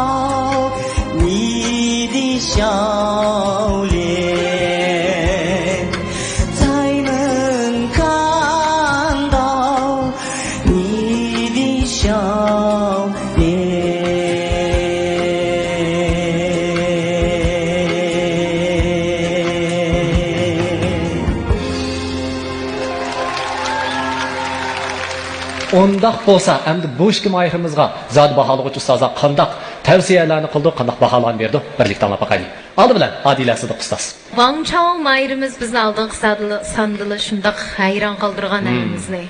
你的笑脸？ 才能看到你的笑脸。 ئۇنداق بولسا، ئەمدى بۇ ئىككى ماھىرىمىزغا زادى باھالىغۇچى ئۇستازلار قانداق تەۋسىيەلەرنى قىلىدۇ، قانداق باھالارنى بېرىدۇ، بىرلىكتە ئاڭلاپ باقايلى. ئالدى بىلەن ئادىلە سىدىق ئۇستاز. ۋاڭ چاۋ ماھىرىمىز بىزنى ئالدىنقى ساندىلا، ساندىلا شۇنداق ھەيران قالدۇرغان ھەممىمىزنى.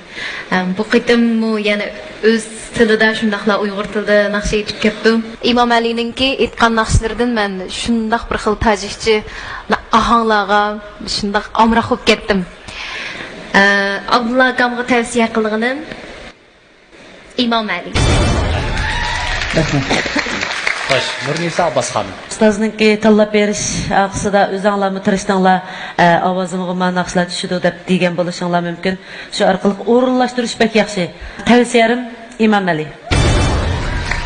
ئەم، بۇ قېتىممۇ يەنە ئۆز تىلىدا، شۇنداقلا ئۇيغۇر تىلىدا ناخشا ئېيتىپ كەپتۇ. ئىمام ئەلىنىڭكى ئېيتقان ناخشىلىرىدىن مەن شۇنداق بىر خىل تاجىكچە ئاھاڭلارغا شۇنداق ئامراق بولۇپ كەتتىم. ئە، ئابدۇللا ئاكامغا تەۋسىيە قىلغىنىم، ئىمام ئەلى. رەھمەت. خوش، نۇرنىسا ئابباس خانىم. ئۇستازنىڭكى تاللاپ بېرىش ئارقىسىدا ئۆزۈڭلارمۇ تىرىشتىڭلار، ئە، ئاۋازىمغىمۇ ناخشىلار چۈشىدۇ دەپ دېگەن بولۇشۇڭلار مۇمكىن. شۇ ئارقىلىق ئورۇنلاشتۇرۇش بەك ياخشى. تەۋسىيەم ئىمام ئەلى.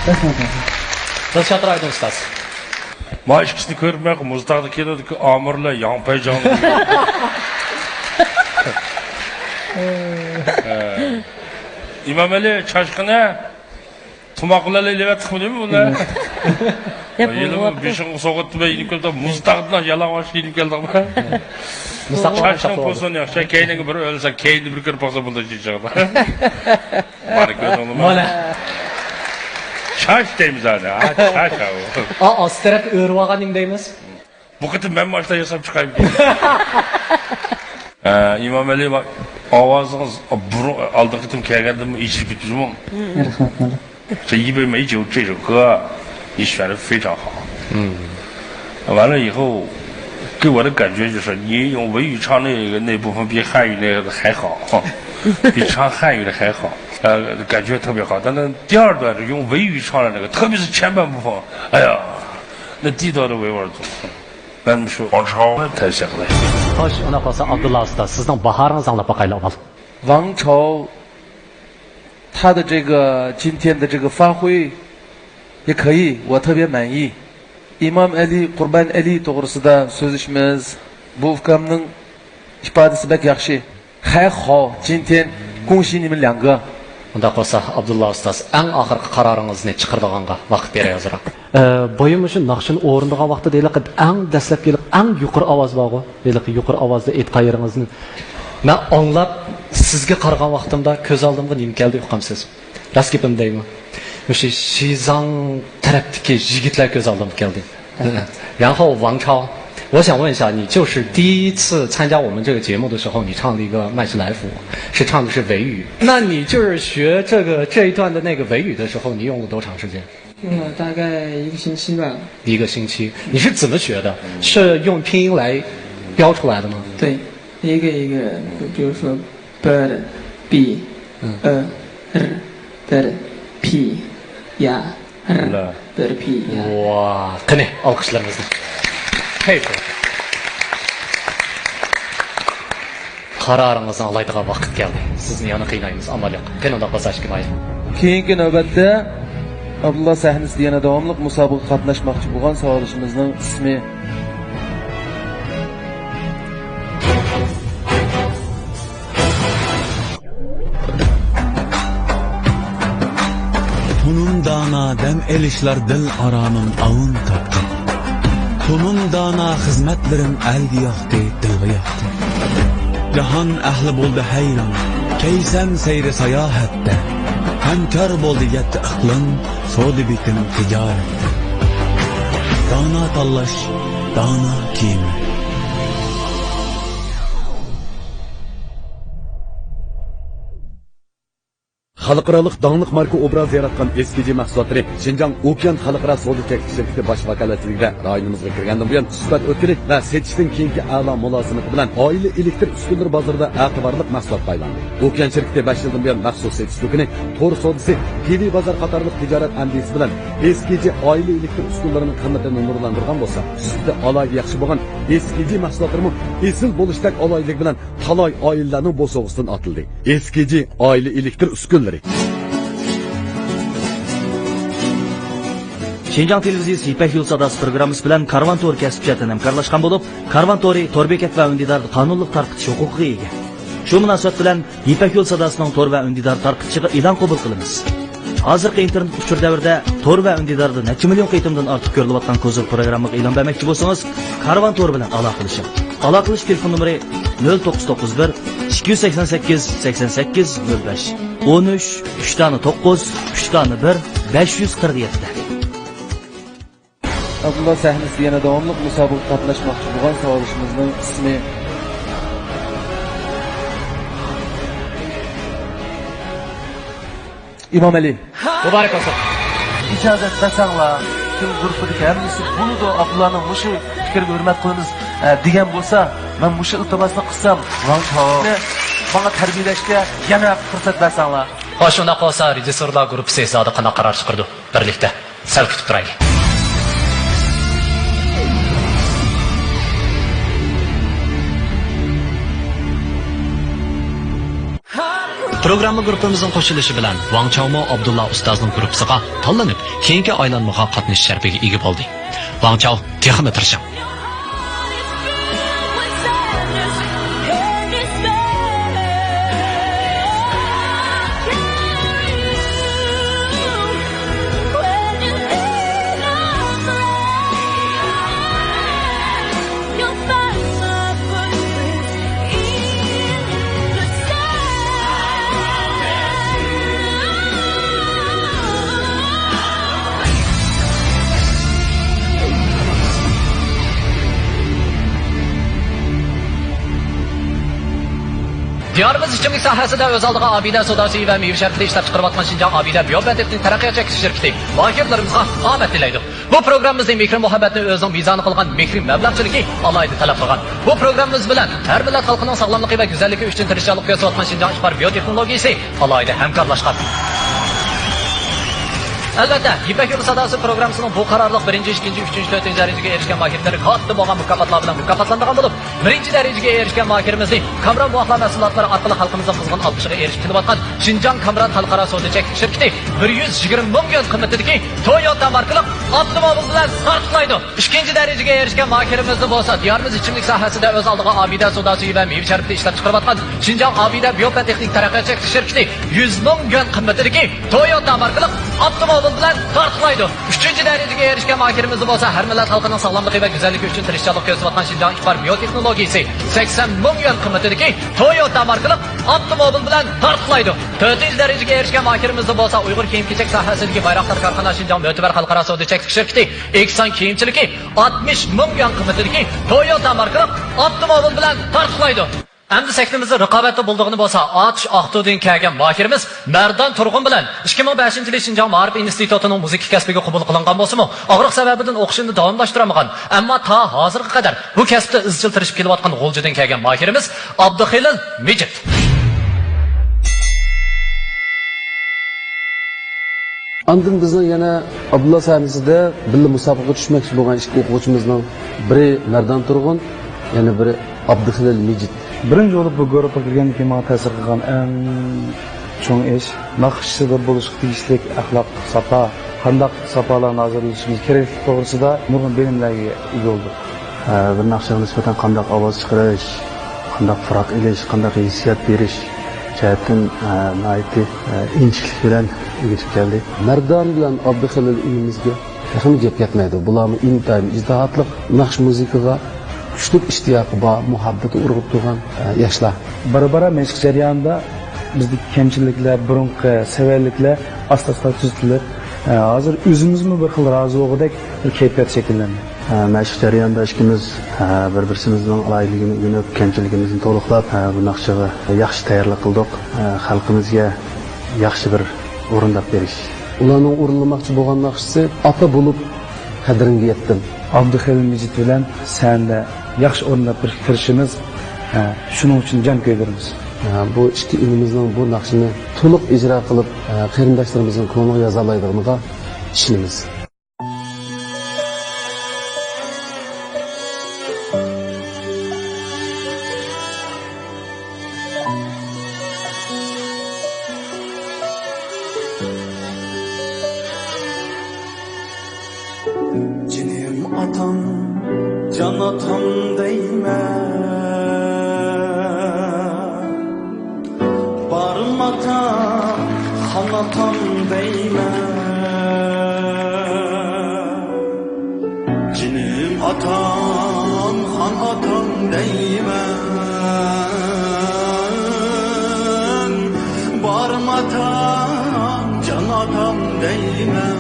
رەھمەت. دىلشات رايدىن ئۇستاز. ما ئىككىسىنى كۆرۈپ، مەن مۇزتاغدا كىنودىكى ئامىرلار ياڭپەيجاڭ. ئىمام ئەلى چاشقىنە، تۇماق بىلەن ئېلىۋەتتىقمۇ دېمە بۇلار؟ يا، بۇ يىلىمۇ ۋاقىت بېشىڭغا سوغۇت دېمەي يېنىپ كەلدىڭ، مۇزتاغدىن يالاڭاچ يېنىپ كەلدىڭ. مۇزتاغ چاشنىڭ پوزىسىيونى ياخشى، كەينىڭگە بىر ئۆلسە، كەينىنى بىر كۆرۈپ باقسا بۇنداق چېچىغىدا. مانا كۆردۈڭلارمۇ؟ مانا. چاش دەيمىز ھازىر، ھە، چاش ھاۋۇ. ئا، ئاستى تەرەپ ئۆرۈۋالغان نېمە دەيمىز؟ بۇ قېتىم مەنمۇ ئاشۇنداق ياساپ چىقايمىكىن؟ ئە، ئىمام ئەلى، ئاۋازىڭىز بۇرۇن، ئالدىنقى قېتىم كەلگەندىمۇ ئېچىلىپ كېتىپسىزمۇ؟ رەھمەت. سەن 一百米九这首歌，你选的非常好。嗯。完了以后，给我的感觉就是你用维语唱那个那部分比汉语那个还好，比唱汉语的还好，呃，感觉特别好。但是第二段是用维语唱的那个，特别是前半部分，哎呀，那地道的维吾尔族。 مەن مۇشۇ ۋاڭ چاۋنى تەۋسىيە قىلاي. خوش، ئۇنداق بولسا ئابدۇللا ئۇستاز، سىزنىڭ باھارىڭىزنى ئاڭلاپ باقايلى ئاۋۋال. 王朝他的这个今天的这个发挥也可以，我特别满意。ئىمام ئەلى، قۇربان ئەلى توغرىسىدا سۆزلىشىمىز. بۇ ئۇكامنىڭ ئىپادىسى بەك ياخشى. 还好，今天恭喜你们两个。 ئۇنداق بولسا، ئابدۇللا ئۇستاز، ئەڭ ئاخىرقى قارارىڭىزنى چىقىرىدىغانغا ۋاقىت بېرەي ئازراق. ئە، بايا مۇشۇ ناخشىنى ئورۇندىغان ۋاقتىدا ھېلىقى ئەڭ دەسلەپكى، ھېلىقى ئەڭ يۇقىرى ئاۋاز بارغۇ، ھېلىقى يۇقىرى ئاۋازدا ئېيتقان يېرىڭىزنى مەن ئاڭلاپ، سىزگە قارىغان ۋاقتىمدا كۆز ئالدىمغا نېمە كەلدى ئۇقامسىز؟ راست گېپىمنى دەيمەن. مۇشۇ شىزاڭ تەرەپتىكى يىگىتلەر كۆز ئالدىمغا كەلدى. 然后王超，我想问一下，你就是第一次参加我们这个节目的时候，你唱了一个麦西来福，是唱的是维语。那你就是学这个，这一段的那个维语的时候，你用了多长时间？用了大概一个星期吧。一个星期，你是怎么学的？是用拼音来标出来的吗？对，一个一个，比如说 bir, pi, 嗯。 i, r, bir, pi, ya, r, bir, pi, ya. ۋاھ، قېنى، ئالقىشلىرىڭىزنى. كەيپ. قارارىڭىزنى ئاڭلايدىغان ۋاقىت كەلدى. سىزنى يەنە قىينايمىز، ئامال يوق. قېنى، ئۇنداق بولسا ئىككى ماھىر. كېيىنكى نۆۋەتتە ئابدۇللا سەھنىسىدە يەنە داۋاملىق مۇسابىقىگە قاتناشماقچى بولغان ساۋاقدىشىمىزنىڭ ئىسمى دەم ئېلىشلار دىل ئارامىم ئاۋۇن تاپتى. تۇمۇم دانا خىزمەتلىرىم ئەلگە ياقتى، دىلغا ياقتى. جاھان ئەھلى بولدى ھەيران، كەيسەم سەيرى ساياھەتتە. ھەمكار بولدى يەتتە ئىقلىم، سودا بېتىم تىجارەتتە. دانا تاللاش، دانا كىيىم. خەلقئارالىق داڭلىق ماركا ئوبرازى ياراتقان ئېس كې جې مەھسۇلاتلىرى شىنجاڭ ئوكيان خەلقئارا سودا چەكلىك شىركىتى باش ۋاكالەتچىلىكىدە رايونىمىزغا كىرگەندىن بۇيان، سۈپەت ئۆتكىلى ۋە سېتىشتىن كېيىنكى ئەلا مۇلازىمىتى بىلەن ئائىلە ئېلېكتر ئۈسكۈنىلىرى بازىرىدا ئەتىۋارلىق مەھسۇلاتقا ئايلاندى. ئوكيان شىركىتى بەش يىلدىن بۇيان مەخسۇس سېتىش دۇكىنى، تور سودىسى، تېلېبازار قاتارلىق تىجارەت ئەندىزىسى بىلەن ئېس كې جې ئائىلە ئېلېكتر ئۈسكۈنىلىرىنىڭ قىممىتىنى نۇرلاندۇرغان بولسا، سۈپىتى ئالاھىدە ياخشى بولغان ئېس كې جې مەھسۇلاتلىرىمۇ ئېسىل بولۇشتەك ئالاھىدىلىكى بىلەن تالاي ئائىلىلەرنىڭ بوسۇغىسىدىن ئاتىلدى. ئېس كې جې ئائىلە ئېلېكتر ئۈسكۈنىلىرى. شىنجاڭ تېلېۋىزىيىسى يىپەك يولى ساداسى پروگراممىسى بىلەن كارۋان تورى كەسىپ جەھەتتىن ھەمكارلاشقان بولۇپ، كارۋان تورى تور بېكەت ۋە ئۈندىداردا قانۇنلۇق تارقىتىش ھوقۇقىغا ئىگە. شۇ مۇناسىۋەت بىلەن يىپەك يولى ساداسىنىڭ تور ۋە ئۈندىدار تارقىتىشىغا ئېلان قوبۇل قىلىمىز. ھازىرقى ئىنتېرنېت ئۇچۇر دەۋرىدە تور ۋە ئۈندىداردا نەچچە مىليون قېتىمدىن ئارتۇق كۆرۈلۈۋاتقان كوزىر پروگراممىغا ئېلان بەرمەكچى بولسىڭىز، كارۋان تور بىلەن ئالاقىلىشىڭ. ئالاقىلىشىش تېلېفون نومۇرى: نۆل توققۇز توققۇز بىر، ئىككى يۈز سەكسەن سەككىز، سەكسەن سەككىز، نۆل بەش، ئون ئۈچ، ئۈچ دانە توققۇز، ئۈچ دانە بىر، بەش يۈز قىرىق يەتتە. ئابدۇللا سەھنىسىدە يەنە داۋاملىق مۇسابىقىگە قاتناشماقچى بولغان ساۋاقدىشىمىزنىڭ ئىسمى ئىمامئەلى. مۇبارەك بولسۇن. ئىجازەت بەرسەڭلار، پۈتۈن گۇرۇپپىدىكى ھەممىسى بولىدۇ، ئابدۇللانىڭ مۇشۇ پىكرىگە ھۆرمەت قىلىمىز، ئە، دېگەن بولسا، مەن مۇشۇ ئىلتىماسنى قىلسام، ۋاڭ چاۋنى ماڭا تەربىيەلەشكە يەنە بىر پۇرسەت بەرسەڭلار. ھە، شۇنداق بولسا، رېژىسسورلار گۇرۇپپىسى زادى قانداق قارار چىقىرىدۇ؟ بىرلىكتە سەل كۈتۈپ تۇرايلى. پروگرامما گۇرۇپپىمىزنىڭ قوشۇلۇشى بىلەن ۋاڭ چاۋمۇ ئابدۇللا ئۇستازنىڭ گۇرۇپپىسىغا تاللىنىپ، كېيىنكى ئايلانمىغا قاتنىشىش شەرىپىگە ئىگە بولدى. ۋاڭ چاۋ، تېخىمۇ تىرىشىڭ! دىيارىمىز ئىچىملىك ساھەسىدە ئۆز ئالدىغا ئابىدە سوداسى ۋە مېۋە شەربىتى ئىشلەپچىقىرىۋاتقان شىنجاڭ ئابىدە بىيو بىيوتېخنىك تەرەققىيات چەكلىك شىركىتى ماھىرلىرىمىزغا ئامەت تىلەيدۇ. بۇ پروگراممىمىزنى مېھرى-مۇھەببەتنى ئۆزىنىڭ مىزانى قىلغان مېھرى مەبلەغچىلىكى ئالاھىدە تەلەپ قىلغان. بۇ پروگراممىمىز بىلەن ھەر مىللەت خەلقىنىڭ ساغلاملىقى ۋە گۈزەللىكى ئۈچۈن تىرىشچانلىق كۆرسىتىۋاتقان شىنجاڭ ئىقبال بىيوتېخنولوگىيىسى ئالاھىدە ھەمكارلاشقان. ئەلۋەتتە، يىپەك يولى ساداسى پروگراممىسىنىڭ بۇ قارارلىق بىرىنچى، ئىككىنچى، ئۈچىنچى، تۆتىنچى دەرىجىگە ئېرىشكەن ماھىرلىرى كاتتا بولغان مۇكاپاتلار بىلەن مۇكاپاتلىنىدىغان بولۇپ، بىرىنچى دەرىجىگە ئېرىشكەن ماھىرىمىزنى كامران بوۋاقلار مەھسۇلاتلىرى ئارقىلىق خەلقىمىزنىڭ قىزغىن ئالقىشىغا ئېرىشىپ كېلىۋاتقان شىنجاڭ كامران خەلقئارا سودا چەكلىك شىركىتى بىر يۈز يىگىرمە مىڭ يۈەن قىممىتىدىكى تويوتا ماركىلىق ئاپتوموبىل بىلەن تارتۇقلايدۇ. ئىككىنچى دەرىجىگە ئېرىشكەن ماھىرىمىزنى بولسا دىيارىمىز ئىچىملىك ساھەسىدە ئۆز ئالدىغا ئابىدە سوداسى ۋە مېۋە شەربىتى ئىشلەپچىقىرىۋاتقان شىنجاڭ ئابىدە بىيو پەن تېخنىك تەرەققىيات چەكلىك شىركىتى يۈز مىڭ يۈەن قىممىتىدىكى تويوتا ماركىلىق ئاپتوموبىل بىلەن تارتۇقلايدۇ. ئۈچىنچى دەرىجىگە ئېرىشكەن ماھىرىمىزنى بولسا ھەر مىللەت خەلقىنىڭ ساغلاملىقى ۋە گۈزەللىكى ئۈچۈن تىرىشچانلىق كۆرسىتىۋاتقان شىنجاڭ ئىقبال بىيوتېخنولوگىيىسى سەكسەن مىڭ يۈەن قىممىتىدىكى تويوتا ماركىلىق ئاپتوموبىل بىلەن تارتۇقلايدۇ. تۆتىنچى دەرىجىگە ئېرىشكەن ماھىرىمىزنى بولسا ئۇيغۇر كىيىم-كېچەك ساھەسىدىكى بايراقدار كارخانا شىنجاڭ مۆتىبەر خەلقئارا سودا چەكلىك شىركىتى ئېكسان كىيىمچىلىكى ئاتمىش مىڭ يۈەن قىممىتىدىكى تويوتا ماركىلىق ئاپتوموبىل بىلەن تارتۇقلايدۇ. ئەمدى سەھنىمىزدە رىقابەتتە بولىدىغىنى بولسا ئاتۇش ئاقتۇدىن كەلگەن ماھىرىمىز مەردان تۇرغۇن بىلەن ئىككى مىڭ بەشىنچى يىلى شىنجاڭ مائارىپ ئىنستىتۇتىنىڭ مۇزىكا كەسپىگە قوبۇل قىلىنغان بولسىمۇ، ئاغرىق سەۋەبىدىن ئوقۇشىنى داۋاملاشتۇرالمىغان، ئەمما تا ھازىرغا قەدەر بۇ كەسىپتە ئىزچىل تىرىشىپ كېلىۋاتقان غۇلجىدىن كەلگەن ماھىرىمىز ئابدۇخېلىل مىجىت. ئاندىن بىزنىڭ يەنە ئابدۇللا سەھنىسىدە بىللە مۇسابىقىگە چۈشمەكچى بولغان ئىككى ئوقۇغۇچىمىزنىڭ بىرى مەردان تۇرغۇن، يەنە بىرى ئابدۇخېلىل مىجىت. بىرىنچى بولۇپ بۇ گۇرۇپپىغا كىرگەندىن كېيىن ماڭا تەسىر قىلغان ئەڭ چوڭ ئىش، ناخشىچىدا بولۇشقا تېگىشلىك ئەخلاق، ساپا، قانداق ساپالارنى ھازىرلىشىمىز كېرەكلىكى توغرىسىدا نۇرغۇن بىلىملەرگە ئىگە بولدۇق. ھە، بىر ناخشىغا نىسبەتەن قانداق ئاۋاز چىقىرىش، قانداق پۇراق ئېلىش، قانداق ھېسسىيات بېرىش، جەھەتتىن، ئە، ناھايىتى، ئە، ئىنچىكىلىك بىلەن ئۆگىتىپ كەلدى. مەردان بىلەن ئابدۇخېلىل ئىنىمىزگە تېخىمۇ گەپ يەتمەيدۇ. بۇلارمۇ ئىنتايىن ئىجتىھاتلىق، ناخشا مۇزىكىغا كۈچلۈك ئىشتىياقى بار، مۇھەببىتى ئۇرغۇپ تۇرغان، ئە، ياشلار. بارا-بارا مەشىق جەريانىدا بىزدىكى كەمچىلىكلەر، بۇرۇنقى سەۋەنلىكلەر ئاستا-ئاستا تۈزىتىلىپ، ئە، ھازىر ئۆزىمىزمۇ بىر خىل رازى بولغۇدەك بىر كەيپىيات شەكىللەندى. ئە، مەشىق جەريانىدا ئىككىمىز، ئە، بىر-بىرسىمىزنىڭ ئالاھىدىلىكىنى ئۆگىنىپ، كەمچىلىكىمىزنى تولۇقلاپ، ئە، بۇ ناخشىغا ياخشى تەييارلىق قىلدۇق. ئە، خەلقىمىزگە ياخشى بىر ئورۇنداپ بېرىش. ئۇلارنىڭ ئورۇنلىماقچى بولغان ناخشىسى ئاتا بولۇپ قەدرىڭگە يەتتىم. ئابدۇخېلىل مىجىت بىلەن سەھنىدە ياخشى ئورۇنداپ بېرىشكە تىرىشىمىز. ئە، شۇنىڭ ئۈچۈن جان كۆيدۈرىمىز. ئە، بۇ ئىككى ئىنىمىزنىڭ بۇ ناخشىنى تولۇق ئىجرا قىلىپ، ئە، قېرىنداشلىرىمىزنىڭ كۆڭلىگە يازالايدىغىنىغا ئىشىنىمىز. جېنىم ئاتام، جان ئاتام دەيمەن. بارماتا خان ئاتام دەيمەن. جېنىم ئاتام، خان ئاتام دەيمەن. بارماتا جان ئاتام دەيمەن.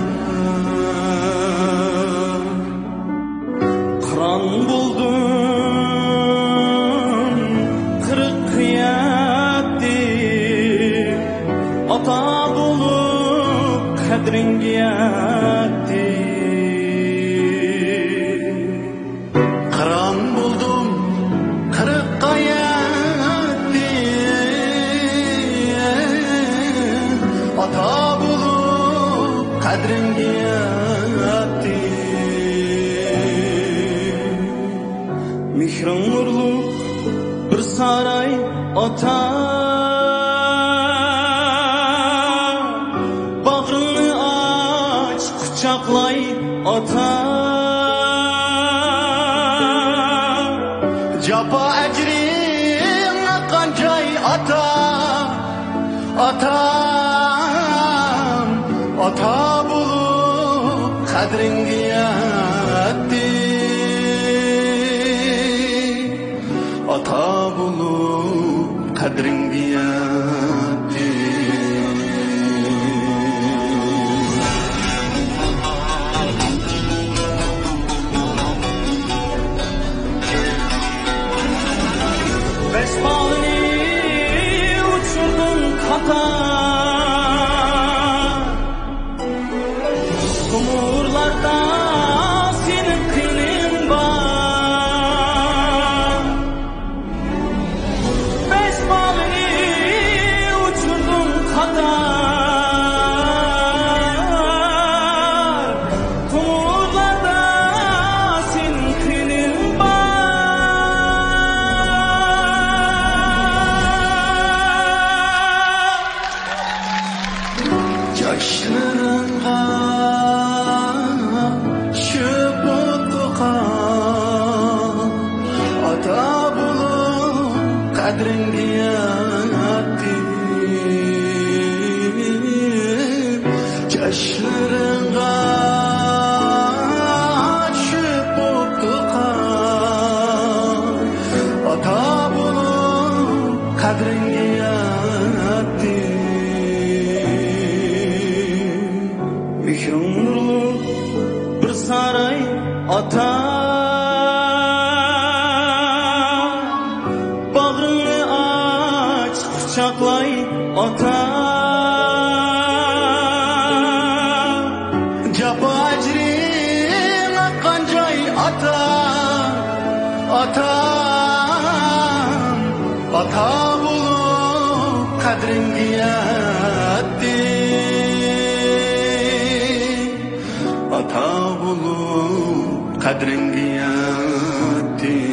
قىران بولدۇم قىرىققا يەتتىم، ئاتا بولۇپ قەدرىڭگە يەتتىم. قىران بولدۇم قىرىققا يەتتىم، ئاتا بولۇپ قەدرىڭگە يەتتىم. مېھرىڭ نۇرلۇق بىر ساراي ئاتا، باغرىڭنى ئاچ، قۇچاقلاي ئاتا. جاپا ئەجرىڭ ئاققان جاي ئاتا، ئاتام، ئاتا بولۇپ قەدرىڭگە يەتتىم. ئاتا بولۇپ قەدرىڭگە يەتتىم. بەش بالىنى ئۇچۇردۇم قاتار. تومۇرلاردا سېنىڭ قېنىڭ بار. بەش بالىنى ئۇچۇردۇم قاتار. تومۇرلاردا سېنىڭ قېنىڭ بار. چاچلىرىڭغا چۆپ ئوت توقۇغان ئاتا بولۇپ قەدرىڭگە يەتتىم. چاچلىرىڭغا چۆپ ئوت توقۇغان ئاتا بولۇپ قەدرىڭگە يەتتىم. مېھرىڭ نۇرلۇق بىر ساراي ئاتا، باغرىڭنى ئاچ، قۇچاقلاي ئاتا. جاپا ئەجرىڭ ئاققان جاي ئاتا، ئاتام، ئاتا بولۇپ قەدرىڭگە يەتتىم. ئاتا بولۇپ قەدرىڭگە يەتتىم.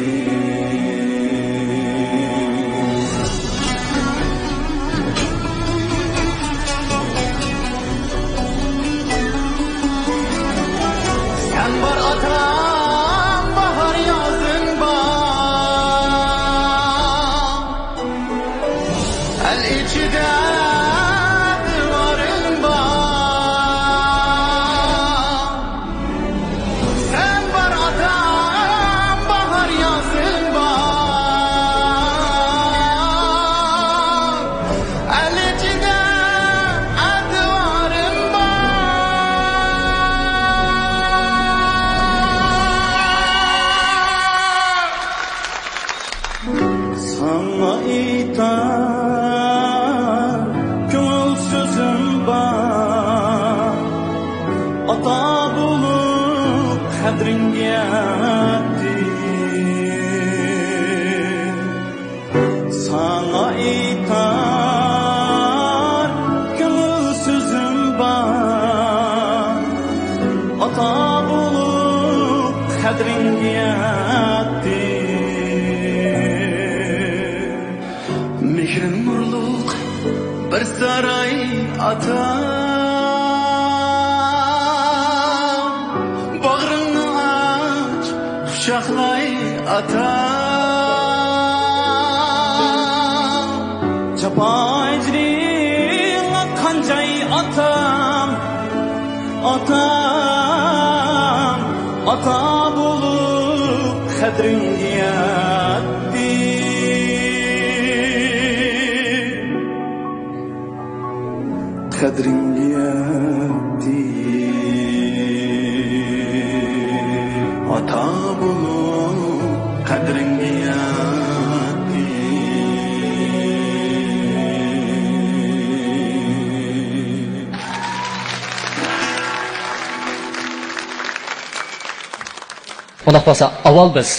سەن بار ئاتام، باھار يازىڭ بار. ئەل ئىچى قىلاي ئاتا، جاپا ئەجرىڭ ئاققان جاي ئاتام، ئاتام، ئاتا بولۇپ قەدرىڭگە يەتتى. قەدرىڭگە يەتتى. ئاتا بولۇپ قەدرىڭگە يەتتى. ئۇنداق بولسا، ئاۋۋال بىز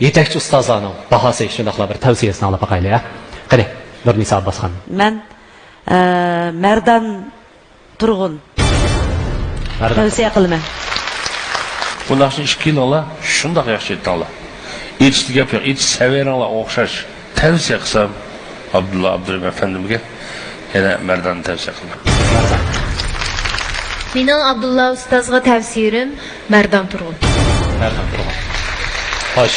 يېتەكچى ئۇستازلارنىڭ باھاسى شۇنداقلا بىر تەۋسىيەسىنى ئاڭلاپ باقايلى، ھە؟ قېنى، نۇرنىسا ئابباسخان. مەن، ئە، مەردان تۇرغۇن. مەردان. تەۋسىيە قىلىمەن. بۇ ناخشىنى ئىككىلىڭلار شۇنداق ياخشى ئېيتتىڭلار. ئېيتىشتا گەپ يوق، ئېيتىش سەۋىيەڭلار ئوخشاش. تەۋسىيە قىلسام، ئابدۇللا ئابدۇرېھىم ئەپەندىمگە يەنە مەرداننى تەۋسىيە قىلىمەن. مېنىڭ ئابدۇللا ئۇستازغا تەۋسىيەم مەردان تۇرغۇن. مەردان تۇرغۇن. خوش.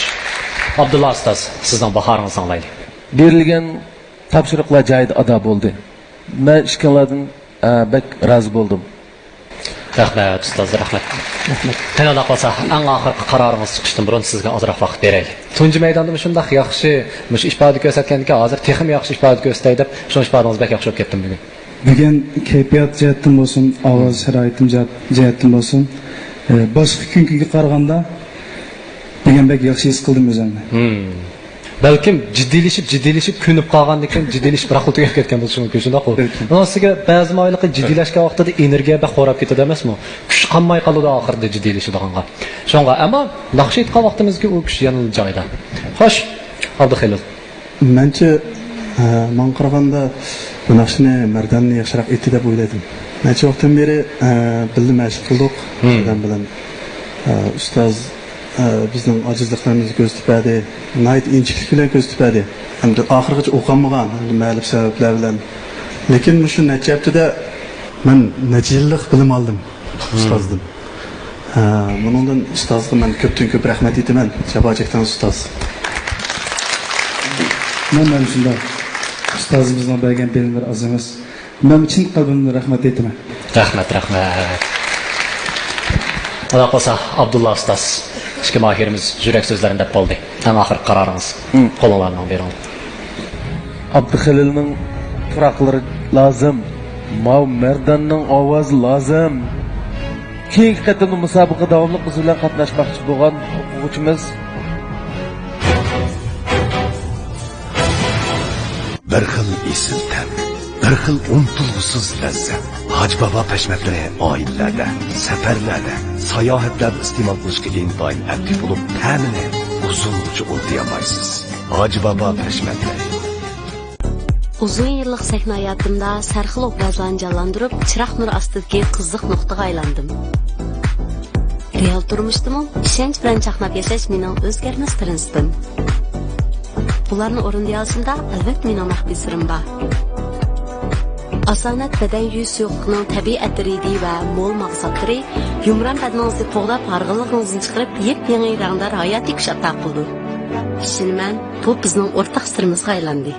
ئابدۇللا ئۇستاز، سىزنىڭ باھارىڭىزنى ئاڭلايلى. بېرىلگەن تاپشۇرۇقلار جايىدا ئادا بولدى. مەن ئىككىڭلاردىن، ئە، بەك رازى بولدۇم. رەھمەت، ئۇستاز، رەھمەت. رەھمەت. قېنى، ئۇنداق بولسا، ئەڭ ئاخىرقى قارارىڭىز چىقىشتىن بۇرۇن سىزگە ئازراق ۋاقىت بېرەيلى. تۇنجى مەيداندا مۇشۇنداق ياخشى، مۇشۇ ئىپادە كۆرسەتكەندىكىن، ھازىر تېخىمۇ ياخشى ئىپادە كۆرسىتەي دەپ، شۇ ئىپادىڭىز بەك ياخشى بولۇپ كەتتىمۇ بۈگۈن؟ بۈگۈن كەيپىيات جەھەتتىن بولسۇن، ئاۋاز شارائىتىم جەھەت-، جەھەتتىن بولسۇن، ئە، باشقا كۈنكىگە قارىغاندا بۈگۈن بەك ياخشى ھېس قىلدىم ئۆزۈمنى. بەلكىم جىددىيلىشىپ، جىددىيلىشىپ كۆنۈپ قالغاندىكىن، جىددىيلىشىپ بىراقلا تۈگەپ كەتكەن بولۇشى مۇمكىن، شۇنداققۇ؟ بەلكىم. ئۇنىڭ ئۈستىگە بەزى ماۋۇلۇقى جىددىيلەشكەن ۋاقتىدا ئېنېرگىيە بەك خوراپ كېتىدۇ ئەمەسمۇ؟ كۈچ قالماي قالىدۇ ئاخىرىدا جىددىيلىشىدىغانغا. شۇڭا، ئەمما ناخشا ئېيتقان ۋاقتىمىزدىكى ئۇ كۈچ يەنىلا جايىدا. خوش، ئابدۇخېلىل. مەنچە، ئە، ماڭا قارىغاندا بۇ ناخشىنى مەرداننى ياخشىراق ئېيتتى دەپ ئويلايدىم. نەچچە ۋاقىتتىن بېرى، ئە، بىللە مەشىق قىلدۇق. مەردان بىلەن، ئە، ئۇستاز، ئە، بىزنىڭ ئاجىزلىقلىرىمىزنى كۆرسىتىپ بەردى. ناھايىتى ئىنچىكىلىك بىلەن كۆرسىتىپ بەردى. ھەمدە ئاخىرغىچە ئوقۇمىغان، ھەمدە مەلۇم سەۋەبلەر بىلەن. لېكىن مۇشۇ نەچچە ھەپتىدە مەن نەچچە يىللىق بىلىم ئالدىم ئۇستازدىن. ھە، بۇنىڭدىن ئۇستازغا مەن كۆپتىن كۆپ رەھمەت ئېيتىمەن. جاپا چەكتىڭىز ئۇستاز. مەن، مەن شۇنداق. ئۇستازىمىزنىڭ بەرگەن بىلىملىرى ئاز ئەمەس. مەن چىن قەلبىمدىن رەھمەت ئېيتىمەن. رەھمەت، رەھمەت. ئۇنداق بولسا، ئابدۇللا ئۇستاز، ئىككى ماھىرىمىز يۈرەك سۆزلىرىنى دەپ بولدى. ئەڭ ئاخىرقى قارارىڭىز. قولۇڭلارنى بېرىڭ. ئابدۇخېلىلنىڭ پۇراقلىرى لازىم. ماۋۇ مەرداننىڭ ئاۋازى لازىم. كېيىنكى قېتىمدا مۇسابىقە داۋاملىق بىز بىلەن قاتناشماقچى بولغان ئوقۇغۇچىمىز. بىر خىل ئېسىل تەم، بىر خىل ئۇنتۇلغۇسىز لەززەت. ھاجى بابا پەشمەتلىرى ئائىلىلەردە، سەپەرلەردە، ساياھەتلەردە ئىستېمال قىلىشقا ئىنتايىن ئەپلىك بولۇپ، تەمىنى ئۇزۇنغىچە ئۇنتۇيالمايسىز. ھاجى بابا پەشمەتلىرى. ئۇزۇن يىللىق سەھنە ھاياتىمدا سەرخىل ئوبرازلارنى جانلاندۇرۇپ، چىراغ نۇرى ئاستىدىكى قىزىق نۇقتىغا ئايلاندىم. رېئال تۇرمۇشتىمۇ ئىشەنچ بىلەن چاقناپ ياشاش مېنىڭ ئۆزگەرمەس پىرىنسىپىم. بۇلارنى ئورۇندىيالىشىمدا، ئەلۋەتتە، مېنىڭ مەخپىي سىرىم بار. ئاسانەت بەدەن يۇيۇش سۇيۇقلۇقىنىڭ تەبىئىي ئەتىرى ۋە مول ماغزاتلىرى يۇمران بەدىنىڭىزنى قوغداپ، ھارغىنلىقىڭىزنى چىقىرىپ، يېپيېڭى رەڭدار ھاياتىي كۈچ ئاتا قىلىدۇ. ئىشىنىمەن، بۇ بىزنىڭ ئورتاق سىرىمىزغا ئايلاندى.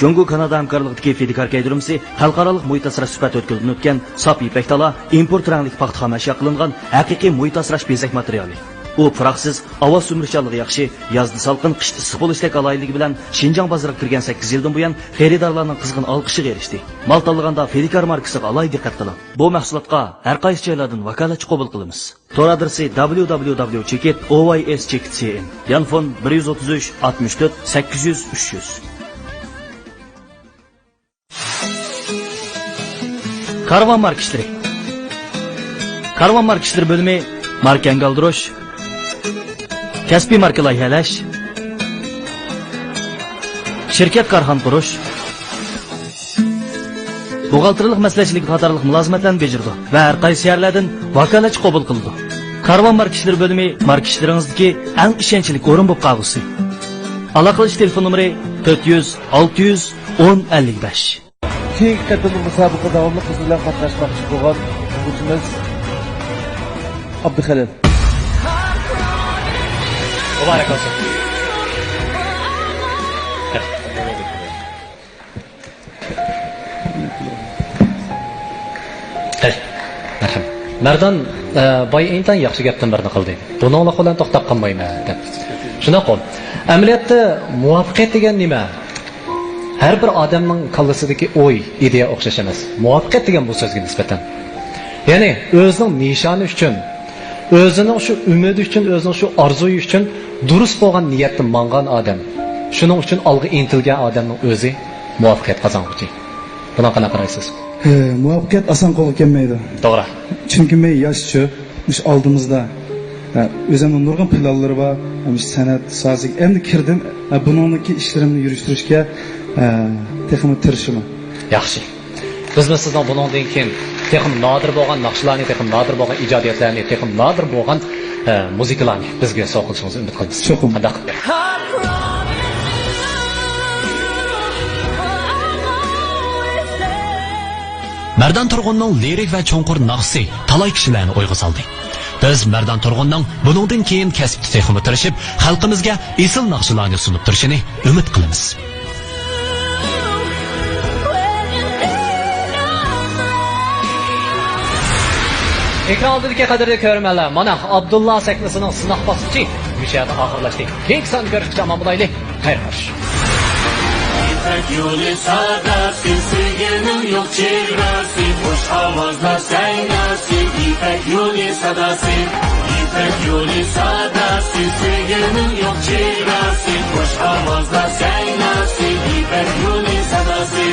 جۇڭگو كانادا ھەمكارلىقىدىكى فىدىكار كەيدۈرمىسى خەلقئارالىق مۇھىت ئاسراش سۈپەت ھۆددىدىن ئۆتكەن ساپ يىپەك تالا ئىمپورت رەڭلىك پاختا خامەشيا قىلىنغان ھەقىقىي مۇھىت ئاسراش بېزەك ماتېرىيالى. ئۇ پۇراقسىز، ئاۋاز سۈمۈرۈشچانلىقى ياخشى، يازدا سالقىن، قىشتا ئىسسىق بولۇشتەك ئالاھىدىلىكى بىلەن شىنجاڭ بازىرىغا كىرگەن سەككىز يىلدىن بۇيان خېرىدارلارنىڭ قىزغىن ئالقىشىغا ئېرىشتى. مال تاللىغاندا فىدىكار ماركىسىغا ئالاھىدە دىققەت قىلىڭ. بۇ مەھسۇلاتقا ھەر قايسى جايلاردىن ۋاكالەتچى قوبۇل قىلىمىز. تور ئادرېسى: دابليۇ دابليۇ دابليۇ چېكىت ئو ۋاي ئېس چېكىت سى ئېن، يانفون: بىر يۈز ئوتتۇز ئۈچ، ئاتمىش تۆت، سەككىز يۈز، ئۈچ يۈز. كارۋان ماركا ئىشلىرى. كارۋان ماركا ئىشلىرى بۆلۈمى ماركا ئەنگە ئالدۇرۇش، كەسپىي ماركا لايىھەلەش، شىركەت، كارخانا قۇرۇش، بوغالتىرلىق مەسلىھەتچىلىكى قاتارلىق مۇلازىمەتلەرنى بېجىرىدۇ ۋە ھەر قايسى شەھەرلەردىن ۋاكالەتچى قوبۇل قىلىدۇ. كارۋان ماركا ئىشلىرى بۆلۈمى ماركا ئىشلىرىڭىزدىكى ئەڭ ئىشەنچلىك ئورۇن بولۇپ قالغۇسى. ئالاقىلىشىش تېلېفون نومۇرى: تۆت يۈز، ئالتە يۈز، ئون، ئەللىك بەش. كېيىنكى قېتىملىق مۇسابىقىگە داۋاملىق بىز بىلەن قاتناشماقچى بولغان ئوقۇغۇچىمىز. ئابدۇخېلىل. مۇبارەك بولسۇن. قېنى، مەرھەمەت. مەردان، ئە، باي ئىنتايىن ياخشى گەپتىن بىرنى قىلدى. بۇنىڭلىق بىلەن توختاپ قالمايمەن، دەپ. شۇنداققۇ. ئەمەلىيەتتە مۇۋەپپەقىيەت دېگەن نېمە؟ ھەر بىر ئادەمنىڭ كاللىسىدىكى ئوي، ئىدىيە ئوخشاش ئەمەس. مۇۋەپپەقىيەت دېگەن بۇ سۆزگە نىسبەتەن، يەنى ئۆزىنىڭ نىشانى ئۈچۈن، ئۆزىنىڭ شۇ ئۈمىدى ئۈچۈن، ئۆزىنىڭ شۇ ئارزۇيى ئۈچۈن دۇرۇس بولغان نىيەتتە ماڭغان ئادەم، شۇنىڭ ئۈچۈن ئالغا ئىنتىلگەن ئادەمنىڭ ئۆزى مۇۋەپپەقىيەت قازانغۇچى. بۇنىڭغا قانداق قارايسىز؟ ھە، مۇۋەپپەقىيەت ئاسان قولغا كەلمەيدۇ. توغرا. چۈنكى مەن ياشچۇ، مۇشۇ ئالدىمىزدا، ھە، ئۆزۈمنىڭ نۇرغۇن پىلانلىرى بار، ھە، مۇشۇ سەنئەت ساھەسىگە ئەمدى كىردىم. ھە، بۇنىڭدىكى ئىشلىرىمنى يۈرۈشتۈرۈشكە، ھە، تېخىمۇ تىرىشىمەن. ياخشى. بىزمۇ سىزنىڭ بۇنىڭدىن كېيىن تېخىمۇ نادىر بولغان ناخشىلارنى، تېخىمۇ نادىر بولغان ئىجادىيەتلەرنى، تېخىمۇ نادىر بولغان، ئە، مۇزىكىلارنى بىزگە سوۋغا قىلىشىڭىزنى ئۈمىد قىلىمىز. چوقۇم. قانداق؟ مەردان تۇرغۇننىڭ لىرىك ۋە چوڭقۇر ناخشىسى تالاي كىشىلەرنى ئويغا سالدى. بىز مەردان تۇرغۇننىڭ بۇنىڭدىن كېيىن كەسىپتە تېخىمۇ تىرىشىپ، خەلقىمىزگە ئېسىل ناخشىلارنى سۇنۇپ تۇرۇشىنى ئۈمىد قىلىمىز. ئېكران ئالدىدىكى قەدىرلىك كۆرۈرمەنلەر، مانا ئابدۇللا سەھنىسىنىڭ سىناق باسقۇچى مۇشۇ يەردە ئاخىرلاشتى. كېيىنكى ساندا كۆرۈشكىچە ئامان بولايلى. خەير خوش. يىپەك يولى ساداسى، سۆيگۈنىڭ يوق چېگراسى، خۇش ئاۋازدا سايناسى، يىپەك يولى ساداسى. يىپەك يولى ساداسى، سۆيگۈنىڭ يوق چېگراسى، خۇش ئاۋازدا سايناسى، يىپەك يولى ساداسى.